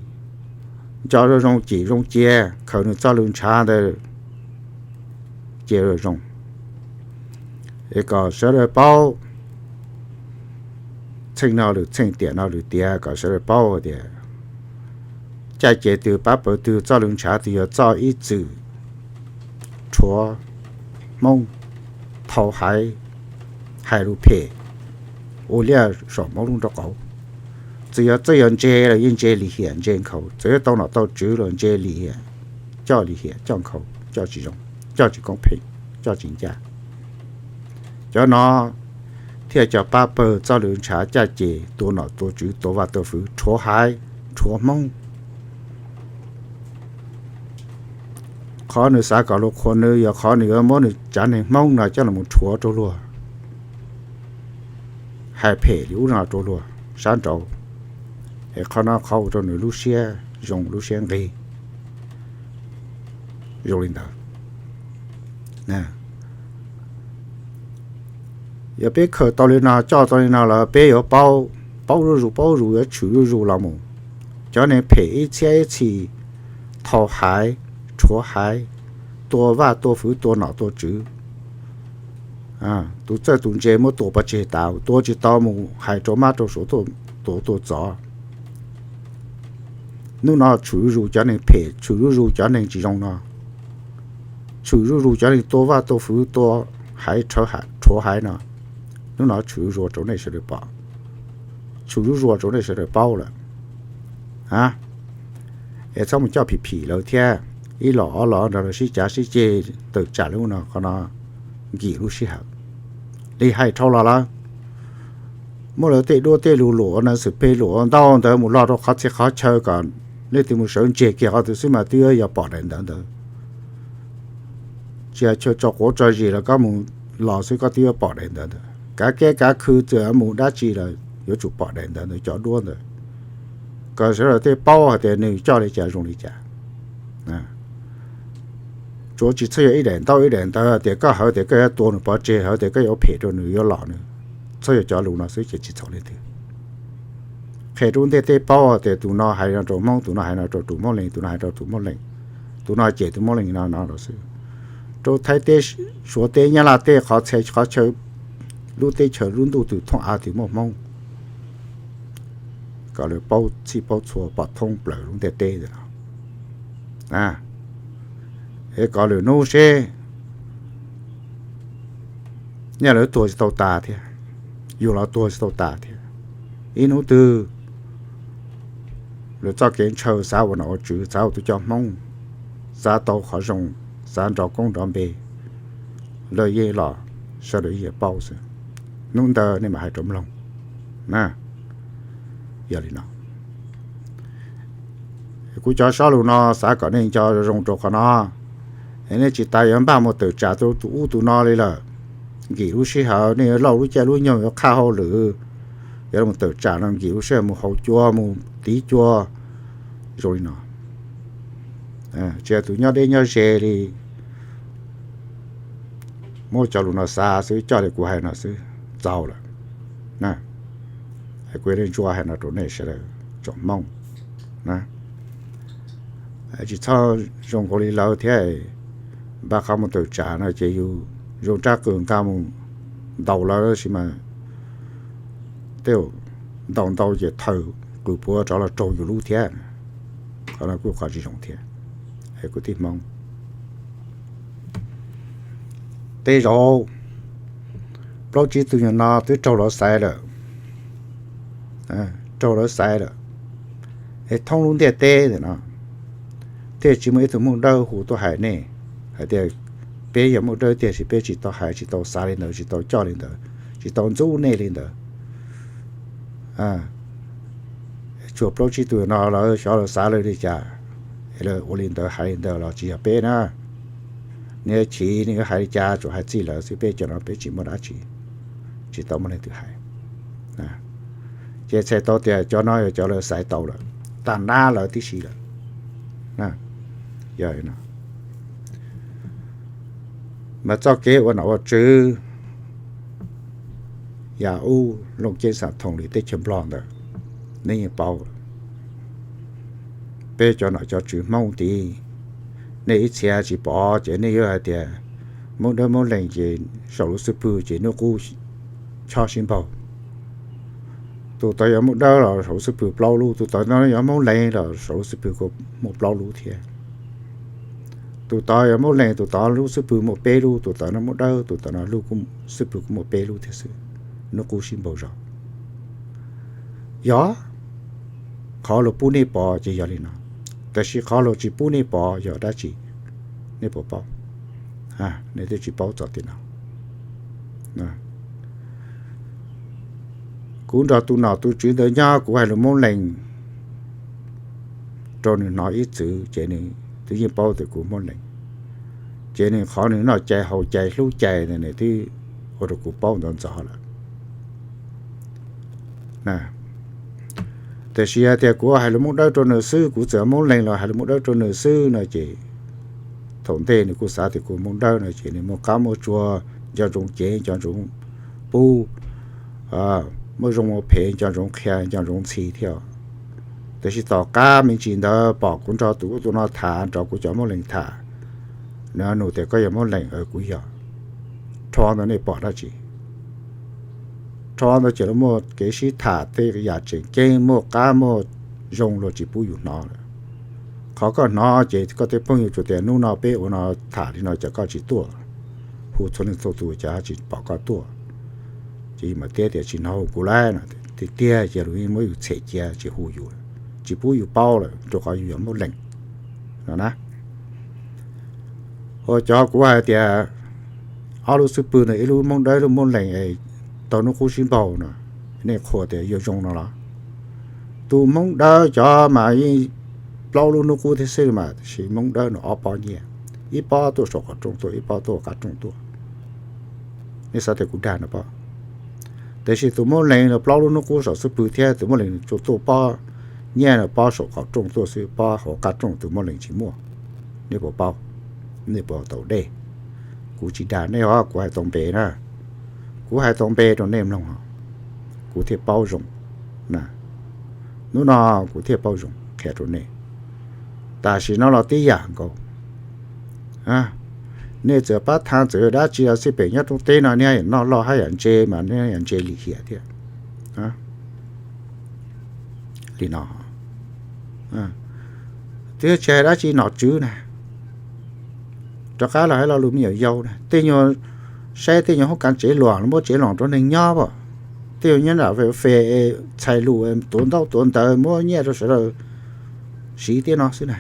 nco zoo zoo, cim zoo cia, khaws nws txoj lw ntshav ntawd cia zoo zoo. Es kom sawv daws paub, txheej no lwm txheej, tiam no lwm tiam, kom sawv daws paub tias caj ces twg, pab pawg twg, txoj lw ntshav twg yog txoj ib txwm rhuav Hmoob, thau haiv, hais lus phem, ua liaj saum Hmoob lub nraub qaum. Txawm yog txawj yog ntse los yeej ntse lim hiam ntse nkhaus, txawm yog tau nom tau tswv los ntse lim hiam, coj lim hiam coj nkhaus, coj tsis zoo, coj tsis koob pheej, coj tsis ncaj. Cov no thiaj cov pab pawg txoj lw ntshav caj ces tua nom tua tswv, tua vaj tua fwv, rhuav haiv, rhuav Hmoob. Qhov nws xav kom luag qhuas nws yog qhov nws yuav muab nws tsav neeg Hmoob no coj los rhuav rau luag, hais phem li ub no rau luag sab nraud. Es qhov no qhov ua rau nws lub siab zoo lub siab nqig zoo li ntawd. Yog peb khaws tau li no, coj tau li no lawm peb yuav paub, paub zuj zus, paub zus, yuav tshwm zuj zus los mus, Cov neeg phem ib txhiab ib txhis thau haiv, rhuav haiv, tua vaj tua fwv, tua nom tua tswv. Tus txawj tus ntse muab tua pov tseg tas, tua tsis tau mus hais rau mab rau suav tuaj tua tuaj txov. Hnub no tshwm zuj zus cov neeg phem, tshwm zuj zus cov neeg tsis zoo no, tshwm zuj zus cov neeg tua vaj tua fwv, tua haiv, rhuav haiv no. Hnub no tshwm zuj zus rau nej sawv daws pom, tshwm zuj zus rau nej sawv daws paub lawm. Es txhob mus coj phim phim lawv thiab. Ib los ob los nrog lawv sib cav sib ceg tawm tsam lub no qhov no nkim lub sij hawm. Li hais dhau los lawm, muab lawv tej duab tej lug luam ua nas xwm peg luam ua ntau ntawd mus lo rau qhov txhia qhov chaw kom leej twg mus sawv ntseg kiag qhov twg xwb mas twb yuav pom daim ntawv ntawd. Tsis hais chaw tso quav tso zis los koj mus los xwb koj twb yuav pom daim ntawv ntawd. Kav kev kav khw txawm mus dab tsi los yuav tsum pom daim ntawv ntawd, cov duab ntawd. Kom sawv daws tej paub hais tias nws coj li cas zoo li cas. Tsuav tsis txhob yog ib daim ntaub ib daim ntawv tias koj hawv tias koj yuav tua nws pov tseg, hawv tias koj yuav phem rau nws yuav los nws. Txhob yog cov lus no xwb ces tsis txhaum leej twg. Qhia rau lub ntiaj teb paub tias tus no hais no rau Hmoob, tus no hais no rau tus Hmoob Lees, tus no hais rau tus Hmoob Lees, tus no cem tus Hmoob Lees no no los xwb. Rau Thaib teb, Suav teb, Nyab Laj teb, qhov txhia qhov chaw, lub teb chaws lub ntuj twg thooj av twg muaj Hmoob, kom lawv paub txhij paub txhua pom thoob plaws lub ntiaj teb ntawd no. Es kom lwm hnub seb nyob lawv tuag tsis tau tas thiab, yus los tuag tsis tau tas thiab. Ib hnub twg lawv txoj kev ntshaw xav ua nom ua tswv, xav ua tus coj Hmoob, xav tau qhov zoo, xav nrov koob nrov npe, lawv yeej los, sawv daws yeej paub xwb. Hnub ntawd nej mam hais rau mloog na. Yog li no, kuv cov sob lus no xav kom nej nco zoo rau qhov no. Nej tsis tas yuav npaj mus tawm tsam rau tus ub tus no li lawm. Nkim lub sij hawm nej yuav lauj lub caij lub nyoog yuav qhaj hauj lwm, yuav los tawm tsam no nkim lub sij hawm mus haus cua mus tiv cua zoo li no. Tsis yog tus nyob deb nyob ze li muab cov lus no xav xwb, coj li kuv hais no xwb txaus lawm. Kuv yog Leej Ntsuab hais no rau nej sawv daws tsoom Hmoob na. Tsis txhob zoo nkaus li lawv thiab, npaj qhov mus tawm tsam no ces yus zoo rab qws nqa mus ntaus lawv tab sis mas tej zaum ntaus ntau ces thaws qws puav rov los raug yus lub thiab. Qhov no kuj qhov tsis zoo thiab. Kuv tij Hmoob, tej zaum plaub tsib tug nyuag no twb raug lawv xaiv lawm, raug lawv xaiv lawm, es thoob lub ntiaj teb ntawm no thiaj tsis muaj ib tug Hmoob Dawb hu tuaj hais nej hais tias peb yog Hmoob Dawb tiag sis peb tsis tau hais, tsis tau xav li ntawd, tsis tau coj li ntawd, tsis tau ntxub nej li ntawd. Tsuas plaub tsib tug no lawv xyov lawv xav lawv li cas, lawv ua li ntawd hais li ntawd los tsis yog peb na. Nej yuav chim nej yuav hais li cas tsuas hais txij lawv xwb, peb cov no peb tsis muaj dab tsi, tsis tau muaj leej twg hais. Ces txhais tau tias cov no yog cov lawv xaiv tau lawm, tag nab lawv tib si lawm. Yog li no mas txoj kev ua nom ua tswv yam ub Looj Ceeb Xam Thoos li teb chaws Nplog ntawd, nej yeej paub. Peb cov nom cov tswv Hmoob tid, nej ib txhia tsis pom ces nej yuav hais tias Hmoob Dawb Hmoob Lees ces saum lub xub pwg ces hnub qub chob sib npaug. Tus tod yog Hmoob Dawb los saum lub xub pwg plaub lub, tus tod yog Hmoob Lees los saum lub xub pwg kuj muaj plaub lub thiab. Tus tod yog Hmoob Lees, tus tod lub xub pwg muaj peb lub, tus tod no Hmoob Dawb, tus tod no lub xub pwg kuj muaj peb lub thiab xwb, hnub qub sib npaug zog. Yog qhov luag pub nej pom ces yog li no, tab sis qhov luag tsis pub nej pom yog dab tsi, nej puas paub? Nej twb tsis paub txog tim no. Kuv nrog tus nom tus tswv ntawd nyob kuv hais lus Hmoob Lees rau nws hnov ib txwm ces nws twb yeej paub tias kuv Hmoob Lees, ces nws qhov nws noj cai haus cai hlub cai ntawd nws twb ua rau kuv paub ntxov ntxov lawm. Tiam sis hais tias kuv hais lus Hmoob Dawb rau nws xwb, kuv txawm Hmoob Lees los hais lus Hmoob Dawb rau nws xwb no ces thaum ntej nws kuj xav tias kuv Hmoob Dawb no ces nws muaj qab muaj tsua, nco ntsoov cev nco ntsoov pub, muaj zoo muaj phem nco ntsoov qhia nco ntsoov ntxhi thiab. Tiam sis tom qab me ntsis ntawd pom kuv nrog tus ub tus no tham, nrog kuv cov Moob Lees tham, nws nug tias koj yog Moob Lees? Kuv yog. Rho ntawd nej pom dab tsi? Rho ntawd ces lawv muaj kev sib tham tej yam tseem ceeb, muaj qab muaj zoo luag tsis pub yus hnov lawm. Qhov koj hnov ces koj tej phooj ywg tsuas tias hnub no peb ua no tham li no ces koj tsis tuaj, hu txhua leej txhua tus ces tsis pom koj tuaj. Ces yus mam teb tias tsis hnov hu kuv lawm no. Tiag tiag ces lawv yeej muab yus txhem cia tsis hu yus, tsis pub yus paub lawm rau qhov yus yog Moob Lees no na. Ua cov kuv hais tias ob lub xub pwg no, ib lub Moob Dawb ib lub Moob Lees, tau hnub qub sib npaug no, nej qhuas tias yuav zoo no los? Tus Hmoob Dawb cov mas yeej plaub lub hnub qub thiab xwb mas, tiam sis Hmoob Dawb no ob pob nyiaj, ib pob tuaj saum qhov rooj tuaj, ib pob tuaj qab rooj tuaj. Nej xav tias kuv dag no pob? Tiam sis tus Moob Lees no plaub lub hnub qub saum xub pwg thiab, tus Moob Lees tsuas tuaj pob nyiaj no pob saum qhov rooj tuaj xwb, pob hauv qab rooj tus Moob Lees tsis muaj. Nej puas paub? Nej puas tau dej? Kuv tsis dag nej os, kuv hais tau npe na. Kuv hais tau npe rau nej mloog, kuv thiaj paub zoo. Hnub no kuv thiaj paub zoo qhia rau nej. Tam sim no los tib yam nkaus. Nej txawm pab thav txawm dab tsi los xij peem nyob rooj teb no nej yam noj loj hab yam ntse mas nej yam ntse lim hiam thiab. Li no, twb tsis hais dab tsi nom tswv na, rov qab los hais lo lus me nyuam yaus na, tej nyuag, saib tej nyuag hoob kas tsev luam los muab tsev luam rau neeg nyob as, tej nyuag nyob nram fes txhais lus tuav ntaub tuav ntawv muab nyiaj rau sawv daws siv tiab no xwb na.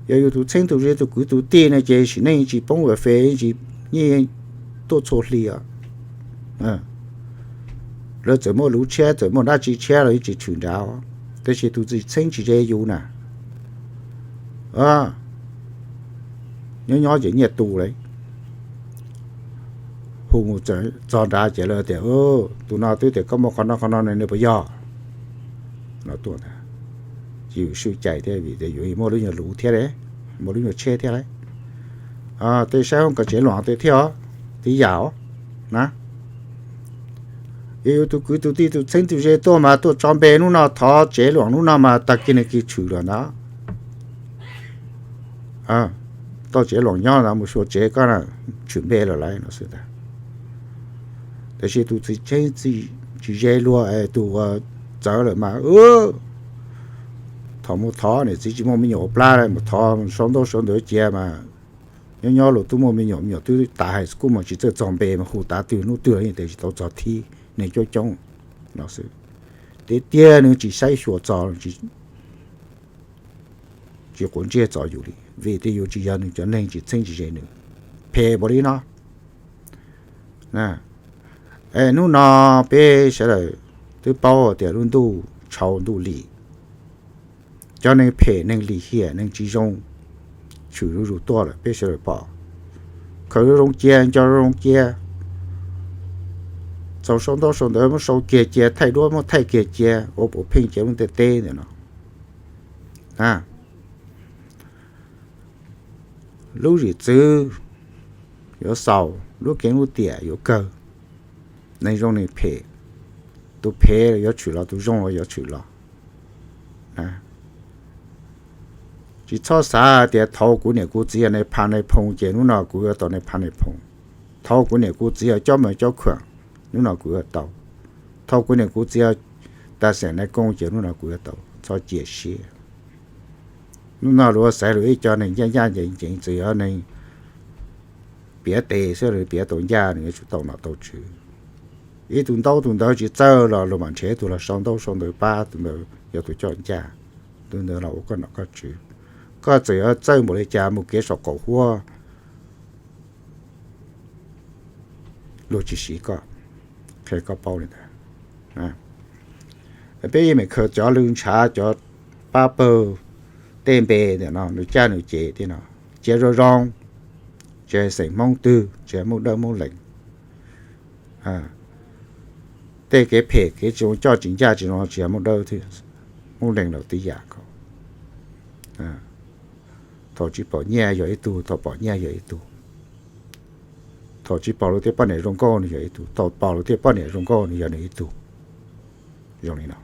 Yog yus tus txheeb tus ze tus kwv tus tij ne ces sim neej tsis poob fes, tsis, nyiaj tuaj txhua hli os. Lawv txawm muaj luv tshiab txawm muaj dab tsi tshiab los yeej tsis tshwm nrad, tab sis tus txiv txheeb tsis ze yus na, nyob nyob ces nyiaj tu lawm. Hu mus txog nrad ces lawv tias, tus no twb tias koj muaj qhov no qhov no ne, nws puas yog? No tuaj ntag. Ces yus swm cai thiab vim tias yus muaj lub nyuag luv thiab, muaj lub nyuag tsheb thiab lauj. Tej saib hoob kas tsev luam tej thiab os, tib yam os na. Yog yus tus kwv tus tij tus txheeb tus ze tuaj mas tuaj tso npe hnub no, thov tsev luam hnub no mas tag kis nws kis tshwm lawm ntag. Tau tsev luam nyob ntag, mus xyuas tsev koj na, tshwm npe lawm lauj no xwb ntag. Tab sis tus txiv txheeb tsis ze luag es tus uas txawv lawm mas, thaum mus thov niam txiv tsis muaj me nyuam ua plab, mus thov sau ntaub sau ntawv cia mas nyob nyob los twb muaj me nyuam, me nyuam twb tas high school mas tsis txawj txog npe mas hu tav twg hnub twg los yeej tias tsis tau txog thib, neeg coob coob no xwb. Tiag tiag nws tsis saib xyuas txog, tsis quav ntsej txog yus li, vim tias yus tsis yog nws cov neeg, tsis txheeb tsis ze nws, phem npaum li no. Es hnub no peb sawv daws twb paub tias lub ntuj tshau ntuj lim, cov neeg phem neeg lim hiam neeg tsis zoo tshwm zuj zus tuaj lawm peb sawv daws pom. Khaws zoo zoo cia, nco zoo zoo cia, txaus sau ntaub sau ntawv muab sau kiag cia, thaij duab muab thaij kiag cia, ua puav pheej cia lub ntiaj teb ntawm no. Lub zwm txwv yuav xaus, lub keeb lub tiam yuav kawg, neeg zoo neeg phem, tus phem yuav tshwm los tus zoo los yuav tshwm los. Tsis txhob xav tias thaum kuv niam kuv txiv yog nais phas nais phoos ces hnub no kuv yuav tau nais phas nais phoos. Thaum kuv niam kuv txiv yog cob mees cob khuam, hnub no kuv yuav tau. Thaum kuv niam kuv txiv yog tas xeem nais koob ces hnub no kuv yuav tau. Txhob cia siab. Hnub no luag xaiv luag ib co neeg ncaj ncaj ncees ncees, txawm yog neeg piav tes xwb los piav tau ncaj, nws yuav tsum tau nom tau tswv. Ib tug ntaub tus ntawv tsis txawj los luag mam nrhiav ib tug los sau ntaub sau ntawv pab, tus ntawd yog tus coj ncaj, tus ntawd los ua koj nom koj tswv. Koj txawm yuav txawj npaum li cas mus kev saum qaum huab, luag tsis siv koj, qhia koj paub li ntawd. Peb yeej meem khaws cov lw ntshav cov pab pawg tej npe ntawm no nws caj nws ces thiab no, cia zoo zoo, tsis hais xeem Hmoob twg, tsis hais Hmoob Dawb Hmoob Lees. Tej kev phem kev tsis zoo coj tsis ncaj tsis zoo tsis hais Hmoob Dawb thiab, Hmoob Lees los tib yam nkaus. Thaum tsis pom nyiaj yog ib tug, thaum pom nyiaj yog ib tug. Thaum tsis pom luag tej poj niam zoo nkauj nws yog ib tug, thaum pom luag tej poj niam zoo nkauj nws yog nws ib tug. Zoo li no.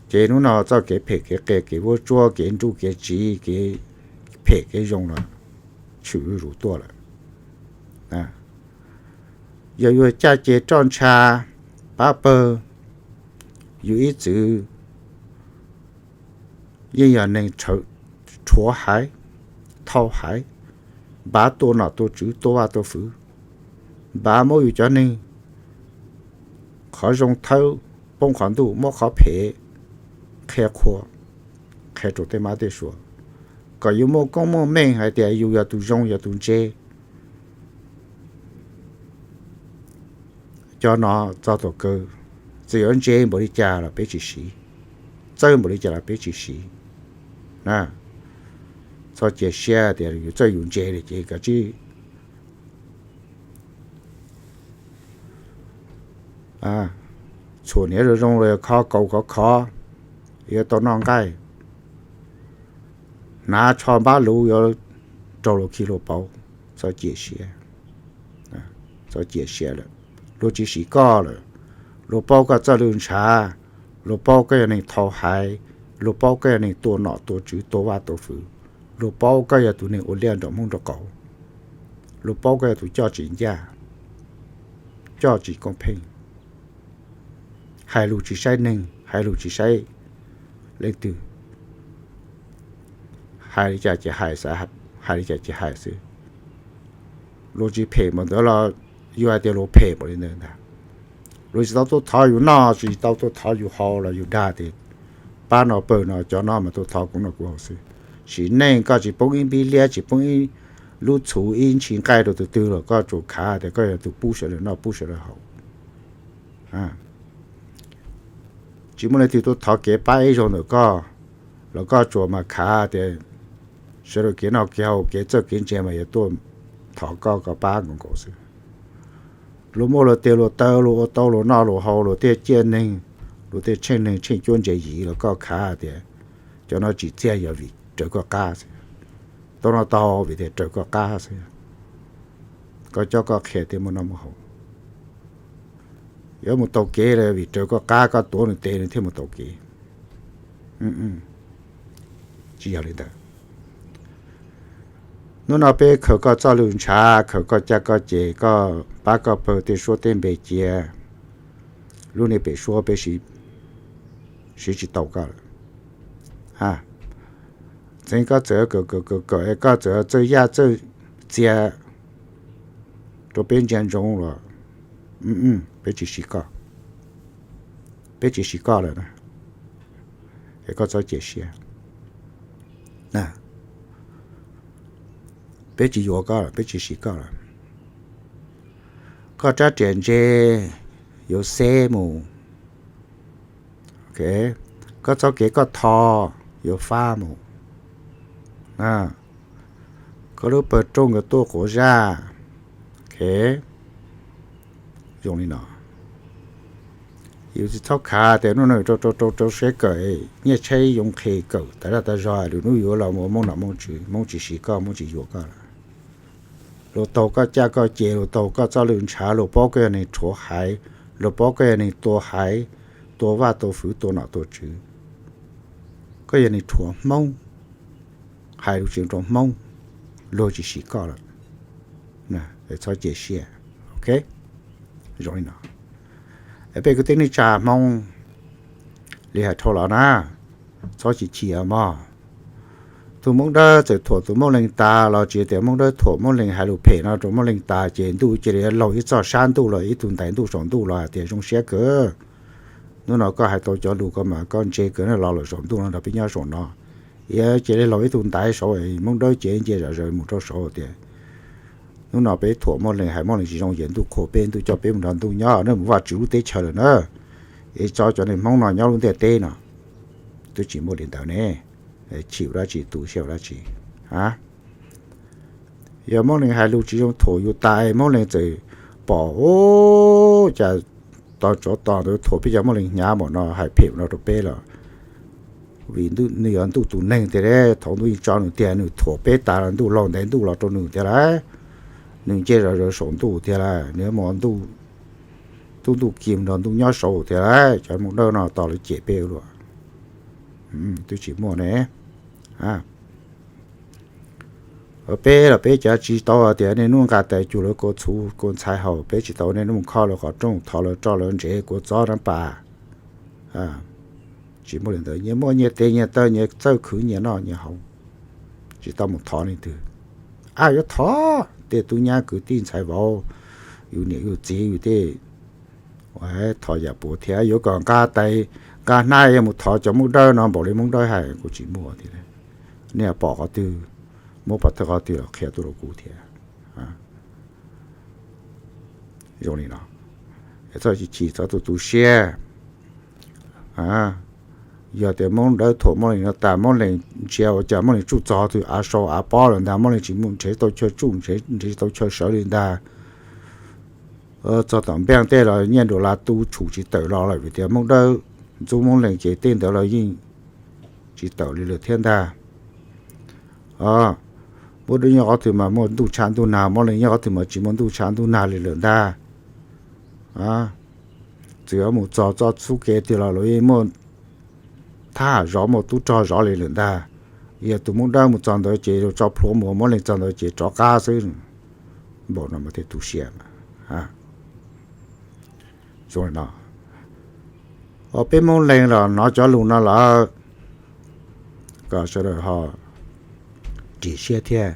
Ces hnub no txoj kev phem kev qias, kev vuab tsuab, kev nruj kev tsiv, kev phem kev zoo los tshwm zuj zus tuaj lawm. Yog yus caj ces roj ntsha, pab pawg, yus ib txwm yeej yog neeg rhuav haiv, thau haiv, npav tua nom tua tswv, tua vaj tua fwv, npav muab yus cov neeg qhov zoo thawb, poob qhov ntuj, muab qhov phem qhia qhua, qhia rau tej mab tej suav, kom yus muaj koob muaj meej hais tias yus yog tus zoo yog tus ntse. Cov no txog tom kawg, txawm yuav ntse npaum li cas los peb tsis siv, txawj npaum li cas los peb tsis siv. Txhob cia siab tias yus txawj yus ntse li ces kav tsij txhuam niam zoo zoo los yog kho kaus khov khov, yuav tau noj nqaij, hnav tsho npab luv yuav raug luag khi luag pauv. Txhob cia siab, txhob cia siab lawm. Luag tsis siv koj lawm, luag paub koj txoj lw ntshav, luag paub koj yog neeg thau haiv, luag paub koj yog neeg tua nom tua tswv, tua vaj tua fwv, luag paub koj yog tus neeg ua liaj nraum hmoob nraum qaum, luag paub koj yog tus coj tsis ncaj, coj tsis koob pheej, hais lus tsis saib neeg, hais lus tsis saib leej twg, hais li cas ces hais xwb, hais li cas ces hais xwb. Luag tsis phem npaum ntawd los yus hais tias luag phem npaum li ntawd ntag. Luag tsis tau tuaj thov yus noj, tsis tau tuaj thov yus haus los yus dag tias pab no pawg no cov no mas tuaj thov kuv noj kuv haus xwb. Sim neej koj tsis poob ib npib liab, tsis poob ib lub txhuv, ib ntshis nqaij rau tus twg los koj tsuas khav tias koj yog tus pub sawv daws noj pub sawv daws haus. Tsis muaj leej twg tuaj thov kev pab ib zaug ntawm koj los koj tsuas mas khav tias sawv daws kev noj kev haus kev txawj kev ntse mas yuav tuaj thov koj koj pab nkaus nkaus xwb. Luag muaj luag tes luag taw, luag ua tau luag noj luag haus, luag thiaj ciaj neeg, luag thiaj tsheej neeg tsheej cuab ntse yim los koj khav tias cov no tsim txiaj yog vim raws koj qab xwb. Tau noj tau haus vim tias raws koj qab xwb. Koj cob koj qhia thiaj muaj noj muaj haus. Yuav mus taug kev los vim raws koj qab, koj tuav nws tes nws thiaj mus taug kev. Tsis yog li ntawd. Hnub no peb khaws koj txoj lw ntshav, khaws koj caj koj ces, koj pab koj pawg tej suab tej npe cia. Lub niag pem suab peb siv tsis tau koj lawm. Txheev koj txawm kawm kawm kawm kawm es koj txawm txawj yaj txawj txias rau peb ntsia ntsoov los peb tsis siv koj, peb tsis siv koj lawm na. Es koj txhob cia siab, peb tsis yuav koj, peb tsis siv koj lawm. Koj rab riam ntse yuav xeb mus, koj txoj kev koj tho yuav fab mus, koj lub pawg rooj yuav tuaj quav zaj. Zoo li no, yus tsis txhob khav tias hnub no rau rau rau rau siab kawm, nyiaj tshaib yoo nqhis kawm tas zaj tas zog, lwm hnub yuav los mus ua Moob nom Moob tswv, Moob tsis siv koj, Moob tsis yuav koj lawm. Luag taug koj caj koj ces, luag taug koj txoj lw ntshav, luag paub koj yog neeg rhuav haiv, luag paub koj yog neeg tua haiv, tua vaj tua fwv, tua nom tua tswv, koj yog neeg rhuav Hmoob, hais lus tsis rau Hmoob, luag tsis siv koj lawm. Txhob cia siab, ok? Zoo li no, peb kwv tij neej tsa Hmoob li hais dhau los na, txhob chim chim mog. Tus Hmoob Dawb txawm thuam tus Moob Leeg tas los tsis tias Hmoob Dawb thuam Moob Leeg hais lus phem no rau Moob Leeg tas ces ntuj cia li laug ib txoj sab ntuj los ib tug ntais ntuj saum ntuj los hais tias zoo siab kawg. Hnub no koj hais tau cov lus ko mas koj ntse kawg na, los lawm saum ntuj no nrog peb nyob saum no. Yog cia li laug ib tug ntaiv saud, Hmoob Dawb ces ntsia zom zaws mus rau saud tias hnub no peb thuam Moob Leeg, hais Moob Leeg tsis zoo ces ntuj qhuas peb, ntuj coj peb mus nrog ntuj nyob na, mus Vajtswv lub teb chaws lawm na. Es tso cov neeg Hmoob no nyob lub ntiaj teb no, twb tsis muaj li ntawd ne. Chim ua dab tsi, tu siab ua dab tsi? Yog Moob Leeg hais lus tsis zoo thuam yus tas, Moob Leeg txawm pom ua cas tos tsov tos ntawd thuam peb cov Moob Leeg hnyav npaum no, hais phem no rau peb los vim nws yog ntuj tus neeg tiag, thaum ntuj yeej tso nws tiag, nws thuam peb tas los ntuj laug ntais ntuj los rau nws tiag lauj. Nws ntsia zom zaws saum ntuj tiag lauj, nws mus ntuj tub ntuj kis nrog ntuj nyob saud thiab, cov Hmoob Dawb no tos lawv cem peb ua luaj. Twb tsis muaj ne. Peb los peb cav tsis tau tias niaj hnub nqa tais cuag lawv kua txhuv kua ntxhais haus, peb tsis tau niaj hnub mus khob lawv qhov rooj, thov lawv roj lawv ntsev kua txob rab pas. Tsis muaj li ntawd, nyias muaj nyias tes nyias taw, nyias txawj khwv nyias noj nyias haus, tsis tau mus thov leej twg. Ab, yuav thov tej tub nyab kwv tij ntxhais vauv, yus niam yus txiv yus tej, thov yam puav thiab. Yuav kom nqa tais nqa hnab yuav mus thov cov Hmoob Dawb no npaum li Hmoob Dawb hais, kuv tsis muaj thiab. Nej pom qhov twg, muab pov thawj qhov twg los qhia tuaj rau kuv thiab. Zoo li no, txhob chim txhob tu tu siab. Yog tias Hmoob Dawb thuam Hmoob Lees no tas, Hmoob Lees ntsia ua cas Hmoob Lees tsuj txog twg av sau av pob lawm ntag, Hmoob Lees tsis mus nrhiav tau chaw tsuj, nrhiav tsis tau chaw sawv li ntag. Txog tom npeej tej los nyiaj nruas las tu tshum tsis tawm los lawm, vim tias Hmoob Dawb ntxub Hmoob Lees ces tej ntawd los yeej tsis tawm li lawm thiab ntag. Muaj dab nyob qhov twg mas muaj ntuj tshav ntuj nag, Hmoob Lees nyob qhov twg mas tsis muaj ntuj tshav ntuj nag li lawm ntag. Txawm yuav mus txog txoj xub kev twg los lawv yeej muaj thab ham zov, muaj tub rog zov li lawm ntag. Yog tus Hmoob Dawb mus txog ntawd ces tso plhuav mus, Hmoob Lees txog ntawd ces rov qab xwb. Npaum no mas thiaj tu siab. Zoo li no, peb Hmoob Lees los hnov cov lus no lawm, kom sawv daws ho ris siab thiab.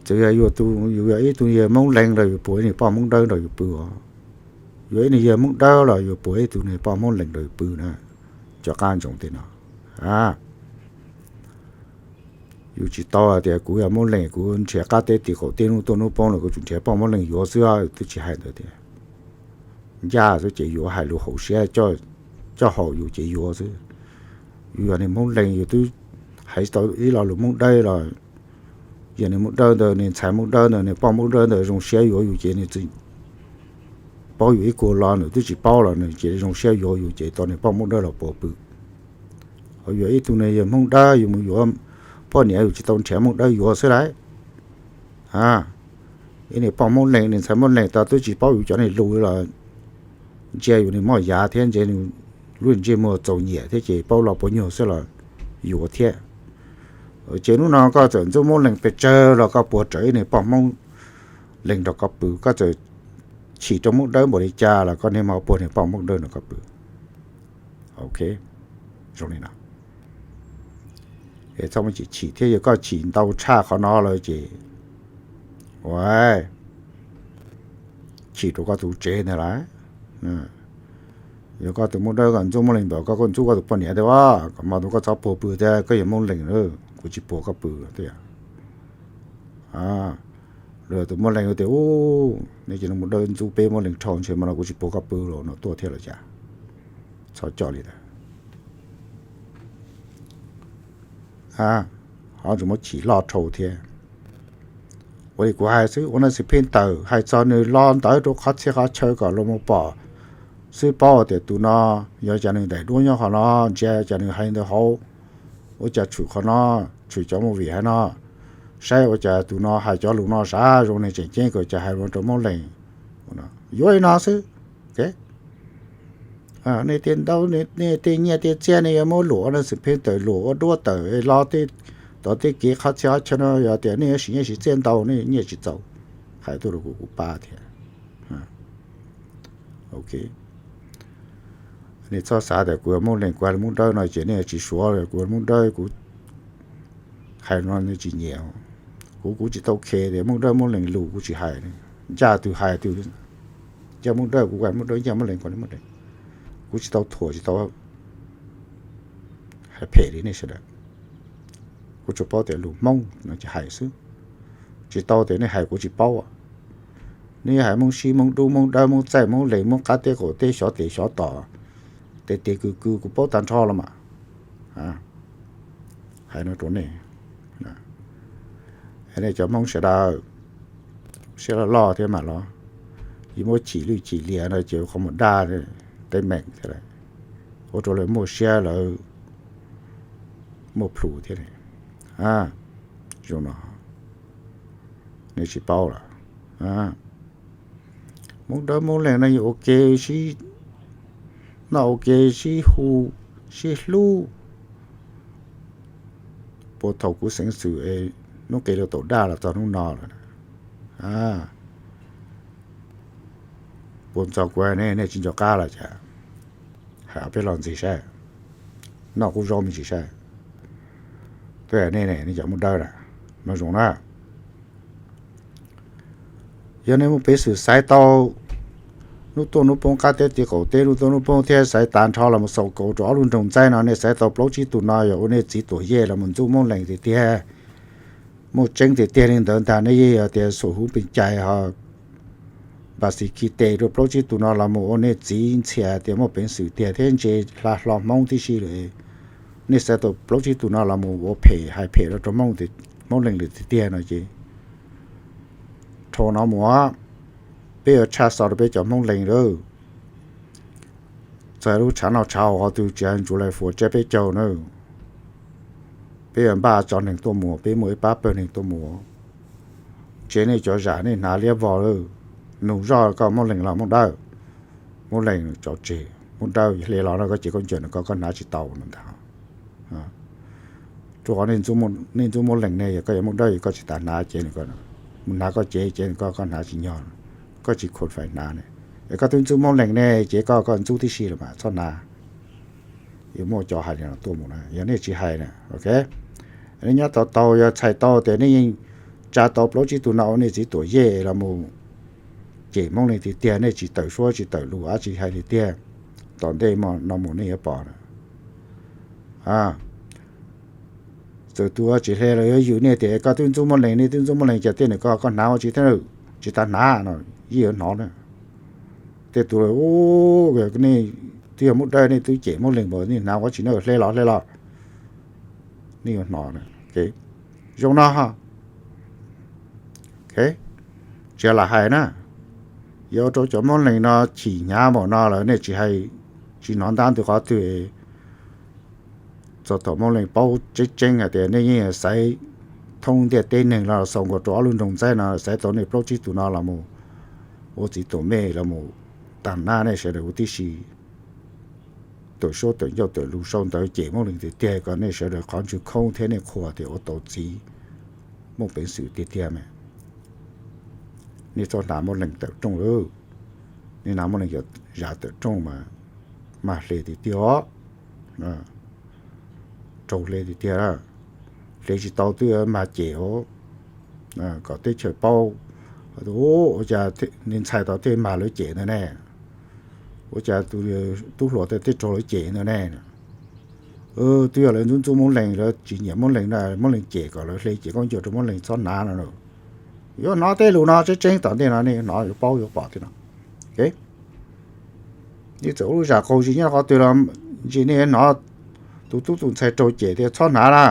Txawm yog yus yog ib tug yawg Hmoob Lees los yus puas ib niag poj Hmoob Dawb nrog yus pw os. Yus ib niag yawg Hmoob Dawb los yus puas ib tug niag poj Hmoob Lees nrog yus pw na. Cov qab ntsoov tej no, yus tsis tau hais tias kuv yog Hmoob Lees kuv nrhiav qab teb tim qaum teb hnub tuaj hnub poob los kuv tsuas nrhiav poj Hmoob Lees yuav xwb, twb tsis hais ntawd tias ncaj xwb ces yuav hais lus haum siab, coj haum yus ces yuav xwb. Yus yog niag Hmoob Lees yus twb hais tau ib lo lus Hmoob Dawb los, yog niag Hmoob Dawb ntawd, niag ntxhais Hmoob Dawb ntawd, niag poj Hmoob Dawb ntawd zoo siab yuav yus ces nws txawm paub yus ib kuag los nws twb tsis paub los nws cia li zoo siab yuav yus ces tau niag poj Hmoob Dawb los puas pw. Ho yus ib tug niag yawg Hmoob Dawb yus mus yuav poj niam yus tsis tau nrhiav Hmoob Dawb yuav xwb lauj. Ib niag poj Hmoob Lees, niag ntxhais Hmoob Lees tau twb tsis paub yus cov niag lus los ntsia yus niag moj yav thiab ntsia nws lub ntsej muag txaus nyiam thiab ces paub lo puas nyuag xwb los yuav thiab. Ces hnub no koj txawm ntxub Hmoob Lees pes tsawg los koj puag rawv ib niag poj Hmoob Lees nrog koj pw, koj txawm chim rau Hmoob Dawb npaum li cas los koj niag mas puag niag poj Hmoob Dawb nrog koj pw. Ok, zoo li no. Es txhob muaj chim chim thiab, yog koj chim ntau tshaj qhov no lawm ces ua chim rau koj tus tsev ntag lauj. Yog koj tus Hmoob Dawb koj ntxub Hmoob Lees npaum koj kuj ntxub koj tus poj niam thiab, kom hmo tus koj txhob puag pw thiab, koj yog Hmoob Lees, kuv tsis puag koj pw tiag. Los tus Hmoob Lees tias, u, nej cov Hmoob Dawb ntxub peb Hmoob Lees dhau ntshe mas no kuv tsis puag koj pw los no tuaj thiab los cas. Txhob coj li ntawd. Ho tseem muab chim loj dhau thiab. Ua li kuv hais xwb, ua Naj Xim Pheej tawm hais txog nws lo ntawd rau qhov txhia qhov chaw kom luag mus pom xwb paub tias tus no yog cas nws daim duab nyob qhov no, ntsia cas nws hais ntawd hauv, ua cas tshwm qhov no, tshwm cov movie hais no, saib ua cas tus no hais cov lus no sav zoo, nws tseem ceeb kom cas hais rau Hmoob Lees. Yuav li no xwb. Nej tej ntau, nej tej nyiaj tej txiaj nej yuav muab luam Naj Xim Pheej tawm, luam ua duab tawm los tod tej kev qhov txhia qhov chaw no, yog tias nej yuav siv nyiaj siv txiaj ntau nej nyiaj tsis txaus, hais tuaj rau kuv kuv pab thiab. Ok, nej txhob xav tias kuv yog Hmoob Lees, kuv hais Hmoob Dawb no ces nej tsis suav, kuv Hmoob Dawb kuv hais no nej tsis nyiam. Kuv kuv tsis tau khes tias Hmoob Dawb Hmoob Lees lus kuv tsis hais, ncaj twg hais twg. Ncaj Hmoob Dawb kuv hais Hmoob Dawb, ncaj Hmoob Lees kuv hais Hmoob Lees. Kuv tsis tau thuam tsis tau hais phem li nej sawv daws. Kuv tsuas paub tias lus Hmoob no ces hais xwb, tsis tau tias nej hais kuv tsis paub. Nej hais Hmoob Sib, Hmoob Dub, Hmoob Dawb, Hmoob Txaij, Hmoob Lees, Hmoob qab teb qaum teb, xyov tes xyov tom, tes tes kws kws kuv paub tag nrho los mas. Hais no rau nej, nej cov Hmoob sawv daws, siab loj loj thiab mas los, yeej muab chim lwj chim liam no ces ua qhov mus daj teeb meem thiab, ua rau lawv muaj siab lawv muaj plhus thiab. Zoo no nej tsis paub los, Hmoob Dawb Hmoob Lees no yeej ua ke, noj ua ke, sib hu, sib hlub. Puag thaum kuv xeev xwm es hnub qis rau tom daj los txog hnub no lawm. Puag ntxog kuv nej, nej tsis nco qab los cas? Hais peb los ntxiv saib, noj qub zaub me ntsis saib. Twb nej, nej cov Hmoob Dawb na, mas zoo na, yog nej muaj peev xwm xaiv tau hnub tuaj hnub poob, qab teb ti qaum teb, hnub tuaj hnub poob thiab xaiv tag nrho los mus xaus kaus rau ob lub nroog Ntxaib no, nej xaiv tau plaub tsib tus no yog ua nej txiv tuam yej los mus ntxub Moob Lees tiag tiag, muaj tseeb tiag tiag li ntawd ntag, nej yeej yog tias xum huv pes cai ho npas xis khi tes rau plaub tsib tus no los mus ua nej txiv ntxhias tias muaj peev xwm tiag thiab ntse hla hlo Hmoob tib si lawm. Nej xaiv tau plaub tsib tus no los mus ua phem hais phem rau rau Hmoob Lees lawm tiag tiag no ces dhau no mus, peb yuav tshaj xov rau peb cov Hmoob Lees lawm. Txog lub tshav noj tshav haus qhov twg tsis hais ntsuav lais fuas tsiab peb caug na, peb yuav npaj tso neeg tuaj mus, peb muaj ib pab pawg neeg tuaj mus. Tsev nej cov zam nej hnav liab vog lawm, nug zoj koj Hmoob Lees los Hmoob Dawb? Hmoob Lees tso tseg, Hmoob Dawb hle los no koj ces koj ncaws nws koj, koj hnav tsis tau no ntag. Rau qhov nej ntxub Hmoob Lees ne, yog koj yuav Hmoob Dawb yog koj tsis tas hnav cev nws koj, mus hnav koj cev, cev nws koj, koj hnav tsis nyog, koj tsis khuam fais hnav ne. Es koj twb ntxub Hmoob Lees ne, ces koj, koj ntxub tib si los mas txhob hnav. Yuav muaj cov hais li no tuaj mus na, yog nej tsis hais na, ok. Nej nyob tau tau, yog txhais tau tias nej yeej tsa tau plaub tsib tug no ua nej txiv tuam yej los mus cem Hmoob Lees tiag tiag, nej tsis tawm suab tsis tawm lus dab tsi hais tiag tiag, tom ntej no mus nej yuav pom na. Txawm tus tsis hle los yuav yws nej tias koj twb ntxub Hmoob Lees, nej twb ntxub Hmoob Lees, cas tej nws koj, koj hnav ua tsis thiab, tsis tas hnav no, yeej yuav hnov na. Tej tus, nej twb yog Hmoob Dawb, nej twb cem Hmoob Lees mas nej hnav ua tsis na, hle los, hle los, nej yuav hnov. Zoo no, tsis lam hais na, yuav ua rau cov Hmoob Lees no chim hnyav npaum no lawm nej tsis hais, tsis hnov ntab ntws qhov twg. Txog thaum Hmoob Lees paub tseeb tseeb hais tias nej yeej xaiv thoob ntiaj teb neeg los xaus nkaus rau ob lub nroog Ntxaib no, xaiv tau nej plaub tsib tus no los mus ua txiv tuam mej los mus tag nab nej sawv daws huv tib si, tawm suab tawm ncauj tawm lus sau ntawv cem Hmoob Lees tiag tiag, kom nej sawv daws qhov ntswg khoob thiab nej qhuas tias ua tau txiv muaj peev xwm tiag tiag mas nej txhob hnav Hmoob Lees tawm rooj lawm. Nej hnav Hmoob Lees zam tawm rooj mas, mas hle tiag tiag os, raug hle tiag tiag. Hle tsis tau twb mag cem os, kom teb chaws paub. Ua cas nej ntxhais tau tej mag lawv cem ntawd ne? Ua cas tus tub hluas tej raug lawv cem ntawd ne? Twb yog lawv ntxub ntxub Hmoob Lees, lawv tsis nyiam Hmoob Lees na, Hmoob Lees cem kom lawv hle ces koj nco rau Hmoob Lees txhob hnav no. Yuav hnov tej lus no tseeb tseeb tom ntej no nej yuav hnov yuav paub yuav pom tej no. Nej txawm ua lub zam qaug zis nyob qhov twg los ntsis nej yuav hnov tus tub tus ntxhais raug cem tias txhob hnav na,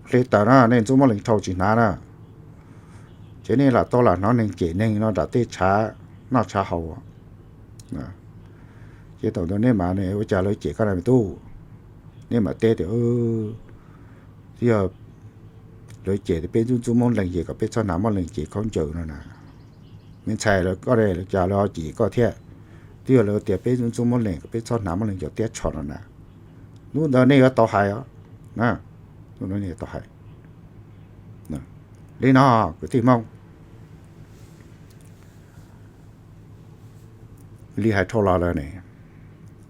hle tawm na, nej ntxub Hmoob Lees dhau tsis hnav na. Ces nej lam tau lam hnov neeg cem neeg no nram tej tshav noj tshav haus. Ces thaum ntawd nej mas ua cas lawv cem koj na me tub, nej mam teb tias twb yog lawv cem tias peb ntxub ntxub Hmoob Lees ces kom peb txhob hnav Hmoob Lees cev khaub ncaws no na. Me ntxhais, koj cas lawv ho cem koj thiab? Twb yog lawv tias peb ntxub ntxub Hmoob Lees kom peb txhob hnav Hmoob Lees cov tiab tsho no na. Hnub ntawd nej yuav tau hais os. Hnub ntawd nej yuav tau hais li no, kwv tij Hmoob. Li hais dhau los lawm ne,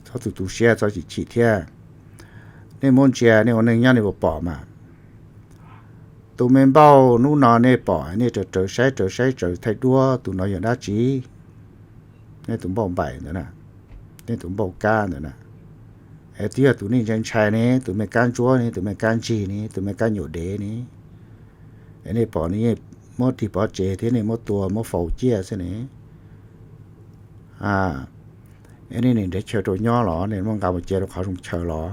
txhob tu tu siab, txhob chim chim thiab. Nej muab ntsia nej ua neeg nyob nej puas pom mas, tus me npauj hnub no nej pom nej raws raws saib raws saib raws thaij duab tus no yog dab tsi? Nej tus npauj npaim ntawd na, nej tus npauj kab ntawd na. Es twb yog tus nej ntshai ntshai ne, tus me kab ntsuab ne, tus me kab ntsig ne, tus me kab nyuam dev ne. Es nej pom nej yeej muab tig pov tseg thiab nej muab tua muab faus ciaj xwb ne. Es nej nim nrhiav chaw rau nyob los nej muab nqa mus cia rau qhov zoo chaw los?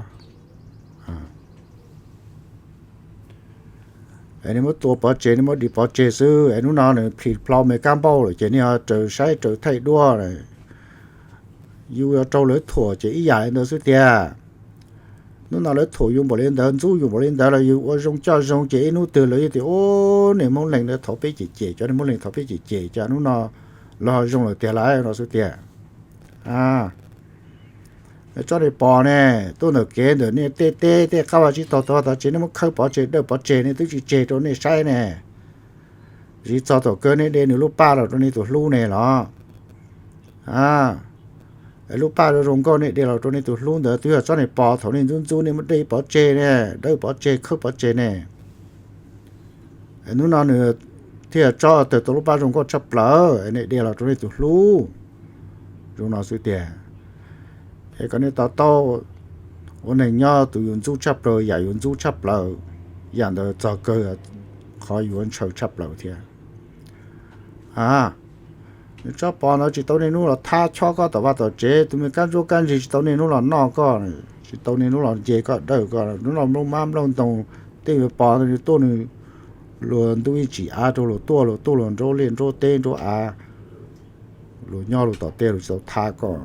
Es nej muab tua pov tseg, nej muab dim pov tseg xwb, es hnub no nws plhis plhau me kab npauj lawm ces nej ho raws saib raws thaij duab. Yus yog raug lawv thuam ces ib yam li ntawd xwb tiag. Hnub no lawv thuam yus npaum li ntawd, ntxub yus npaum li ntawd los yus ua zoo coj zoo ces ib hnub twg lawv yeej tias, ub, nej Hmoob Leeg ntawd thaum peb cem cem, cov nej Hmoob Leeg thaum peb cem cem, cas hnub no los ho zoo lawm tiag lauj no xwb tiag. Tsob niag pos ne, tuaj ntawm kev ntawm nej tej teb tej qab vaj tsib taug tod tod tsev, nej muab khawb pov tseg dawj pov tseg, nej twb tsis tseg rau nej saib ne. Tsis txog thaum kawg nej de nws lub paj los rau nej tus hlub ne los? Lub paj zoo zoo nkauj nej de los rau nej tus hlub ntawd twb yog tsob niag pos, thaum nej ntxub ntxub nej muab dawj pov tseg ne, dawj pov tseg khawb pov tseg ne. Hnub no nws thiaj tso tawg tau lub paj zoo nkauj tshaj plaws, nej de los rau nej tus hlub. Zoo no xwb tiag. Es kom nej to taub, ua neeg nyob tus yus ntxub tshaj plaws yam yus ntxub tshaj plaws, yam ntawd txog kawg qhov yuav ntshaw tshaj plaws thiab. Nws tsob pos ntawd tsis tau niaj hnub los thab chob koj tom vaj tom tsev, tus me kab ntsuab kab ntsig tsis tau niaj hnub los noj koj, tsis tau niaj hnub los nce koj dawj koj, hnub no nplooj mab nplooj ntoos, tej me pos ntawd nws tuaj nws luag ntuj ib tsim av rau luag tuaj, luag tuaj luag nraub liaj nraub teb nraub av, luag nyob luag tom tej luag tsis tau thab koj.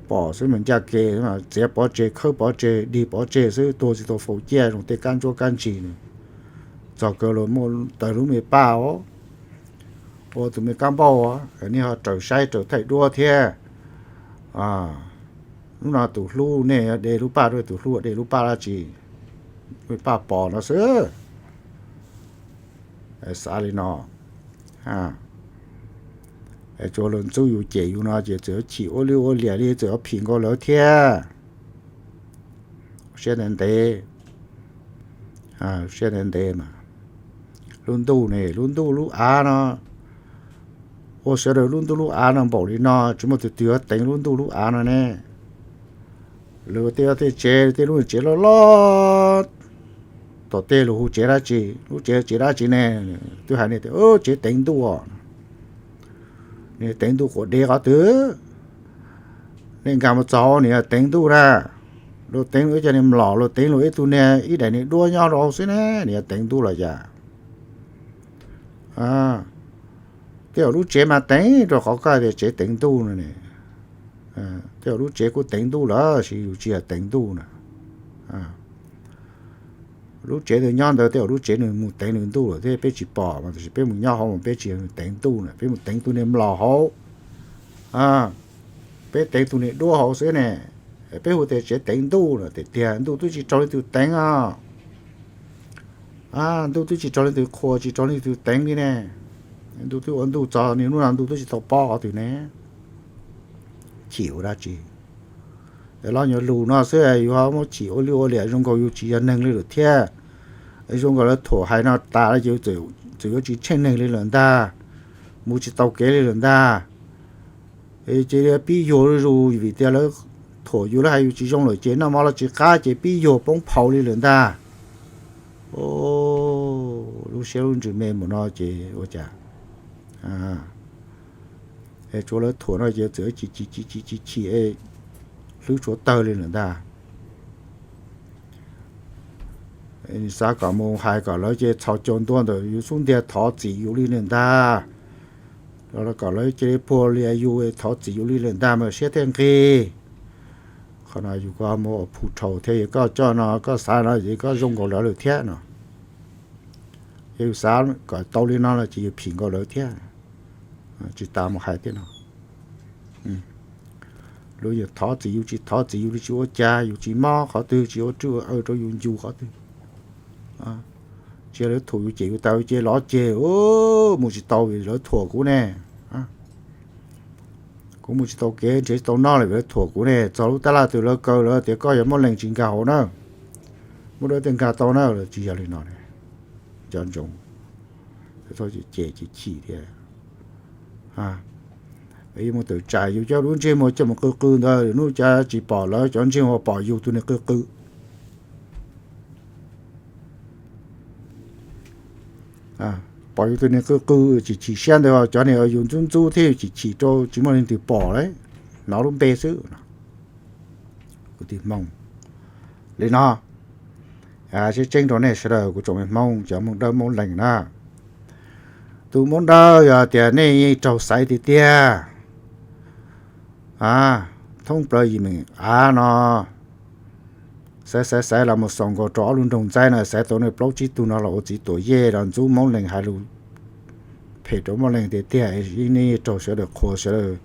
Pom xwb mas ncaj kev, txiav pov tseg khawb pov tseg dig pov tseg xwb, tuag tsis tau faus ciaj zoo tej kab ntsuab kab ntsig. Txog kawg luag muaj tawg lub me paj os, ua tus me kab npauj, nej ho raws saib raws thaij duab thiab. Hnub no tus hlub nej de lub paj rau, tus hlub de lub paj dab tsi? Lub paj pos no xwb. Xav li no, tsuas luag ntxub yus cem yus no ces txawm yuav chim ua li ua liam li, txawm yuav phim nkaus lawv thiab. Siab ntev ntev, siab ntev ntev mas. Lub ntuj ne, lub ntuj lub av no, ua sawv daws lub ntuj lub av no npaum li no tsis muaj tus twg yuav teev lub ntuj lub av no ne. Luag tej tej tsev, tej lub tsev loj loj, tom tej luag hu tsev dab tsi, lub tsev tsev dab tsi ne? Twb hais nej tias tsev teev ntuj. Nws teev ntuj quav dev qhov twg? Nej nkag mus txog nws yog teev ntuj na. Luag teev luag ib co niag mlom, luag teev luag ib tug niag ib daim niag duab nyob rau hauv xwb ne, nws yog teev ntuj los cas? Tej zaum lub tsev mas teev rau qhov koj tias tsev teev ntuj no ne. Tej zaum lub tsev kuj teev ntuj lawm, tab sis yus tsis yog teev ntuj na. Lub tsev ntawd nyob ntawd tej zaum lub tsev nws mus teev nws ntuj lawm thiab peb tsis pom, mas tab sis peb mus nyob hauv mas peb tsis yog teev ntuj na, peb mus teev tus niag mlom hauv, peb teev tus niag duab hauv xwb ne. Peb hu tias tsev teev ntuj na, tiag tiag ntuj twb tsis raug leej twg teev os. Ntuj twb tsis raug leej twg qhuas, tsis raug leej twg teev li ne. Ntuj twb ua ntuj txog niaj hnub no ntuj twb tsis tau pob qhov twg ne. Chim ua dab tsi? Es los nyuag lus no xwb yus ho muab chim ua li ua liam zoo nkaus yus tsis yog neeg li lawm thiab. Zoo nkaus lawv thuam hais no tas lawm ces txawm yuav tsis tsheej neeg li lawm ntag, mus tsis tau kev li lawm ntag. Ces pib yuag zuj zus vim tias lawv thuam yus, lawv hais yus tsis zoo lawm ces noj mov los tsis qab ces pib yuag poob phau li lawm ntag. Lub siab lub ntsws me mus no ces ua cas, es tsuav lawv thuam no ces txawm chim chim chim chim chim, hlwb tshuav tawg li lawm ntag. Xav kom mus hais kom lawv ces txhos caug ntua ntawm yus xub ntiag thov txim yus li lawm ntag. Los kom lawv cia li puag lias yus thov txim yus li lawm ntag mas siab thiaj nqig. Qhov no yus kuj mus phu rhau thiab, yog koj coj no koj xav no ces koj zoo nkaus lawv lawm thiab no. Yog yus xav kom tau li no los ces yus phim nkaus lawv thiab. Tsis tas mus hais thiab no. Lub yus thov txim yus tsis thov txim yus li tsis ua cas, yus tsis mob qhov twg, tsis ua rwj ua aw rau yus ncu qhov twg. Tsis yog lawv thuam yus cem yus tas ces lov ceg, mus tsis tau vim lawv thuam kuv ne. Kuv mus tsis tau kev, nrhiav tsis tau noj li vim lawv thuam kuv ne. Txog lub tab laj twg lawv kaw lawv tias koj yog Moob Lees tsis nkag hauv na, Moob Dawb thiaj nkag tau na, los tsis yog li no. Cov ntsoov, cem ces chim thiab. Mus tawm tsam yus cov lub ntsej muag coj mus qw qw ntawd, hnub cas tsis pom lawv cov ntsej muag, pom yus tus niag qw qw. Pom yus tus niag qw qw, chim chim siab ntawd, cov niag yus ntxub ntxub thiab yus chim chim rau tsis muaj leej twg pom li, hnov lub npe xwb. Kuv tus Hmoob li no, tseeb tseeb rau nej sawv daws kuv tsoom me Hmoob cov Moob Dawb Moob Lees na. Tus Moob Dawb yog tias nej yeej raug xaiv tiag tiag, thoob plaws yim meem av no, xaiv xaiv xaiv los mus xaus nkaus rau ob lub nroog Ntxaib no, xaiv tau nej plaub tsib tug no los ua txiv tuam yej los ntxub Moob Lees hais lus phem rau Moob Leej tiag tiag, yeej nej raug sawv daws qhuas sawv daws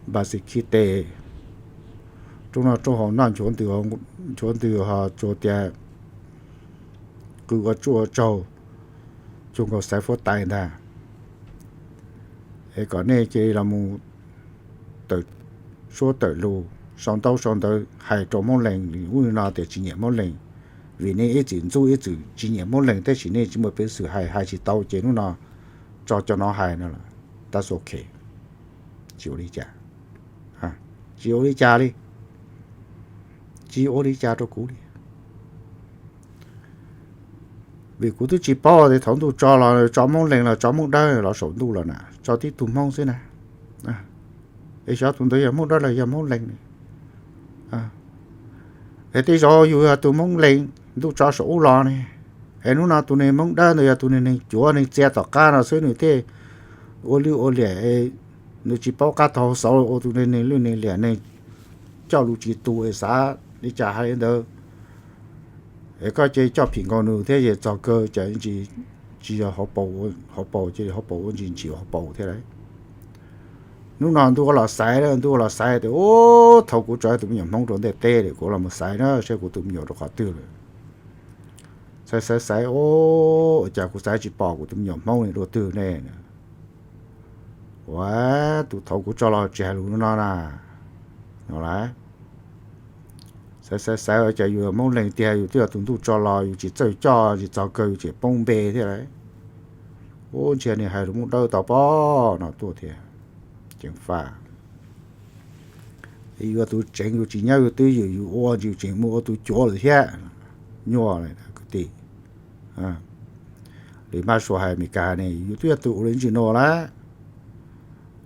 npaj xis khib tes, rooj noj rooj haus noj nchuav ntws, nchuav ntws ho tsuas tias qw ua tsuj ua tsaug, cuag nkaus xaiv fuab tais ntag. Es kom nej cia li los mus tawm suab tawm lus, sau ntaub sau ntawv hais rau Moob Leej ub no tias tsis nyiam Moob Leej, vim nej ib txwm ntxub ib txwm tsis nyiam Moob Leej tab sis nej tsis muaj peev xwm hais, hais tsis tau ces hnub no tso cov no hais no las, that's ok, tsis ua li cas, tsis ua li cas li, tsis ua li cas rau kuv li. Vim kuv twb tsis paub tias thaum ntuj tso los tso Moob Leej los tso Moob Dawb los saum ntuj los na, tso tib tug Hmoob xwb na. Es xyov tus ntawd yog Hmoob Dawb los yog Hmoob Leej. Es tej zaum yus yog tus Hmoob Leej ntuj tso saum ub los ne, es hnub no tus neeg Hmoob Dawb ntawd yog tus neeg, neeg cuav neeg txia tom qab no xwb nws thiaj ua lwj ua liam, nws tsis paub qab taug hauv xauv ua tus neeg lwj neeg liam, neeg coj lus tsis tus es xav li cas hais li ntawd. Es koj cia li coj phim nkaus nws thiab ces txog kawg cas tsis yog hauv paus, hauv paus cia li hauv paus ua ntsis ntsis hauv paus thiab lauj. Hnub no ntuj ua los xaiv, ntuj ua los xaiv tias, ub, thaum kuv tso tus me nyuam Hmoob rau ntiaj teb lawm kuv los mus xaiv na saib kuv tus me nyuam rau qhov twg lawm. Xaiv xaiv xaiv, ub, ua cas kuv xaiv tsis pom kuv tus me nyuam Hmoob li dua twg ne? Ua, tus thaum kuv tso los tsis hais lus no na, no las. Xaiv xaiv xaiv cas yus Hmoob Leej tiag, yus twb yog tus ntuj tso los yus tsis txawj coj tsis txog kawg yus tseem poob npe thiab lauj. Ub, ntshe nws hais lus Moob Dawb tau pob no tuaj thiab. Ceev faj. Yus yog tus tseem yus tsis nyob yus twj ywm yus ua ntsis yus tseem mus ua tus cuav lawm thiab. Nyuaj kwv tij. Li Mab Suav hais Meskas ne yus twb yog tus ua li ntsis no lawm,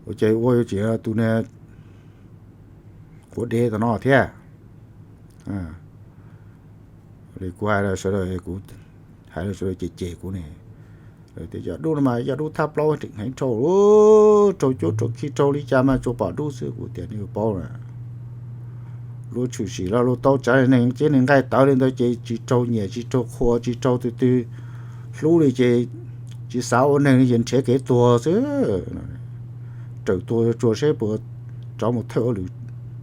ua cas ua yuav tseem tus niag quav dev tom no thiab. Li kuv hais rau sawv daws, kuv hais rau sawv daws cem cem kuv ne, tias yog dub no mas yog dub thab plaub heev rau, rau cuab rau khi rau li cas mas tsuas pom dub xwb. Kuv tias nej yuav paub na, luag tshwm sim los luag tau tsav neeg ces neeg nqaij tawv li ntawd ces tsis raug nyiam tsis raug qhuas tsis raug tus twg hlub li ces tsis xav ua neeg li ces nrhiav kev tuag xwb. Raws tuag tsuag seb puas rov mus thawj ua lwm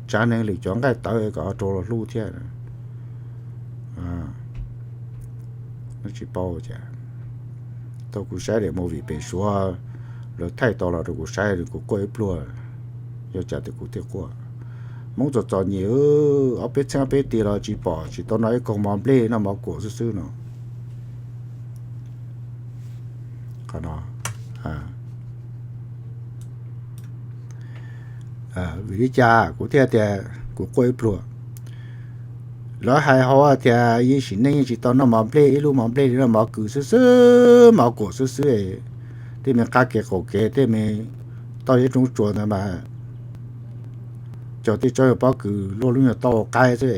tsav neeg lwm cov nqaij tawv kom raug luag hlub thiab. Tsis paub cas, tau kuv saib daim movie pem Suav, lawv thaij tau los rau kuv saib kuv quaj ib pluag, yog cas tias kuv thiaj quaj. Hmoob txom txom nyem, ob peb txheeb ob peb tis los tsis pom tsis tau noj ib koog mov nplej noj mov kuam xwb xwb no. Qhov no, vim li cas kuv thiaj tias kuv quaj ib pluag? Lawv hais hauv tias yeej sim neej yeej tsis tau noj mov nplej, ib lub mov nplej li noj mov kws xwb xwb, mov kuam xwb xwb. Tej me qab kev qaum kev tej me toj ib roob tsuas ntawd mas cog tej tsob pob kws luaj lub nyuag tauj qaib xwb,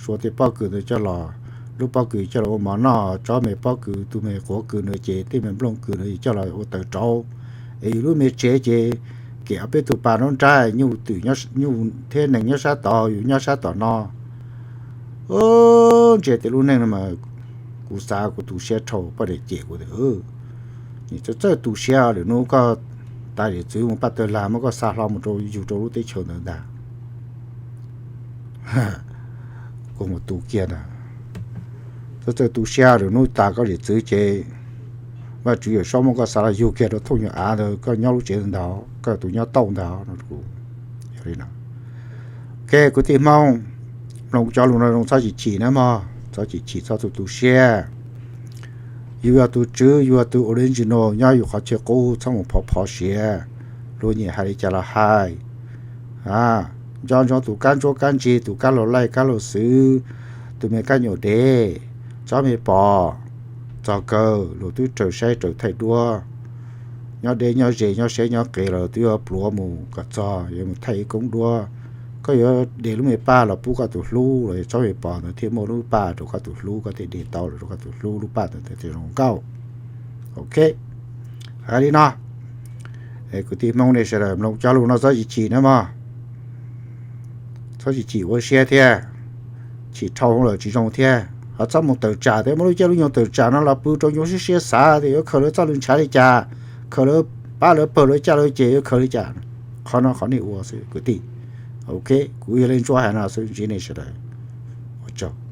suav tej pob kws ntawd coj los, lub pob kws coj los ua mov noj, tsob me pob kws tus me quav kws ntawd ces tej me nplooj kws ntawd coj los ua taws rauv. Es yus lub me tsev ces kem ob peb tug pas nruab nrab, nyuj twm, nyuj thiab neeg nyob sab tod, yus nyob sab tom no. Ntsia tias lub neej no mas kuv xav kuv tu siab dhau, poj niam cem kuv tias, nws txawj txawj tu siab, lwm hnub koj tas zim txwv mus paj tawg lag muab koj xa hlo mus rau yug rau lub teb chaws ntawd ntag. Kuv mus tu kiag ntag. Txawj txawj tu siab, lwm hnub tas koj zim txwv ces Vajtswv Yawm Saub muab koj xa los yug kiag rau thooj nyuag av ntawd, koj nyob lub tsev ntawd, koj tus nyob tauj ntawd no. Yog li no, ok, kwv tij Hmoob, mloog cov lus no zoo txhob chim chim na mog, txhob chim chim, txhob tu tu siab. Yus yog tus tswv, yus yog tus original nyob yus qhov chaw qub, txhob mus phov phov siav. Luag nyiam hais li cas los hais. Nco ntsoov tus kab ntsuab kab ntsig, tus kab laug laij kab laug xwb, tus me kab nyuam dev, tsob me pos, txog kawg luag twb raws saib raws thaij duab. Nyob deb nyob ze nyob siab nyob qis los twb yuav pluav mus kom txog yuav mus thaij ib koob duab. Koj yuav de lub me paj los pub koj tus hlub los tsob me pos ntawd thiaj muaj lub paj rau koj tus hlub, koj thiaj de tau los rau koj tus hlub, lub paj ntawd thiaj zoo nkauj. Ok, hais li no, kwv tij Hmoob nej sawv daws mloog cov lus no txhob chim chim na mog. Txhob chim chim ua siab thiab, chim dhau lawm tsis zoo thiab. Ho txhob mus tawm tsam tias muab lub caij lub nyoog tawm tsam no los pw rau nyuaj siab siab xav tias yuav khaws lawv txoj lus ntshav li cas, khaws lawv pab lawv pawg lawv caj lawv ces yuav khaws li cas. Qhov no qhov nej ua xwb kwv tij. Ok, kuv yog Leej Ntsuab hais no xwb, ntsib nej sawv daws. Ua tsaug.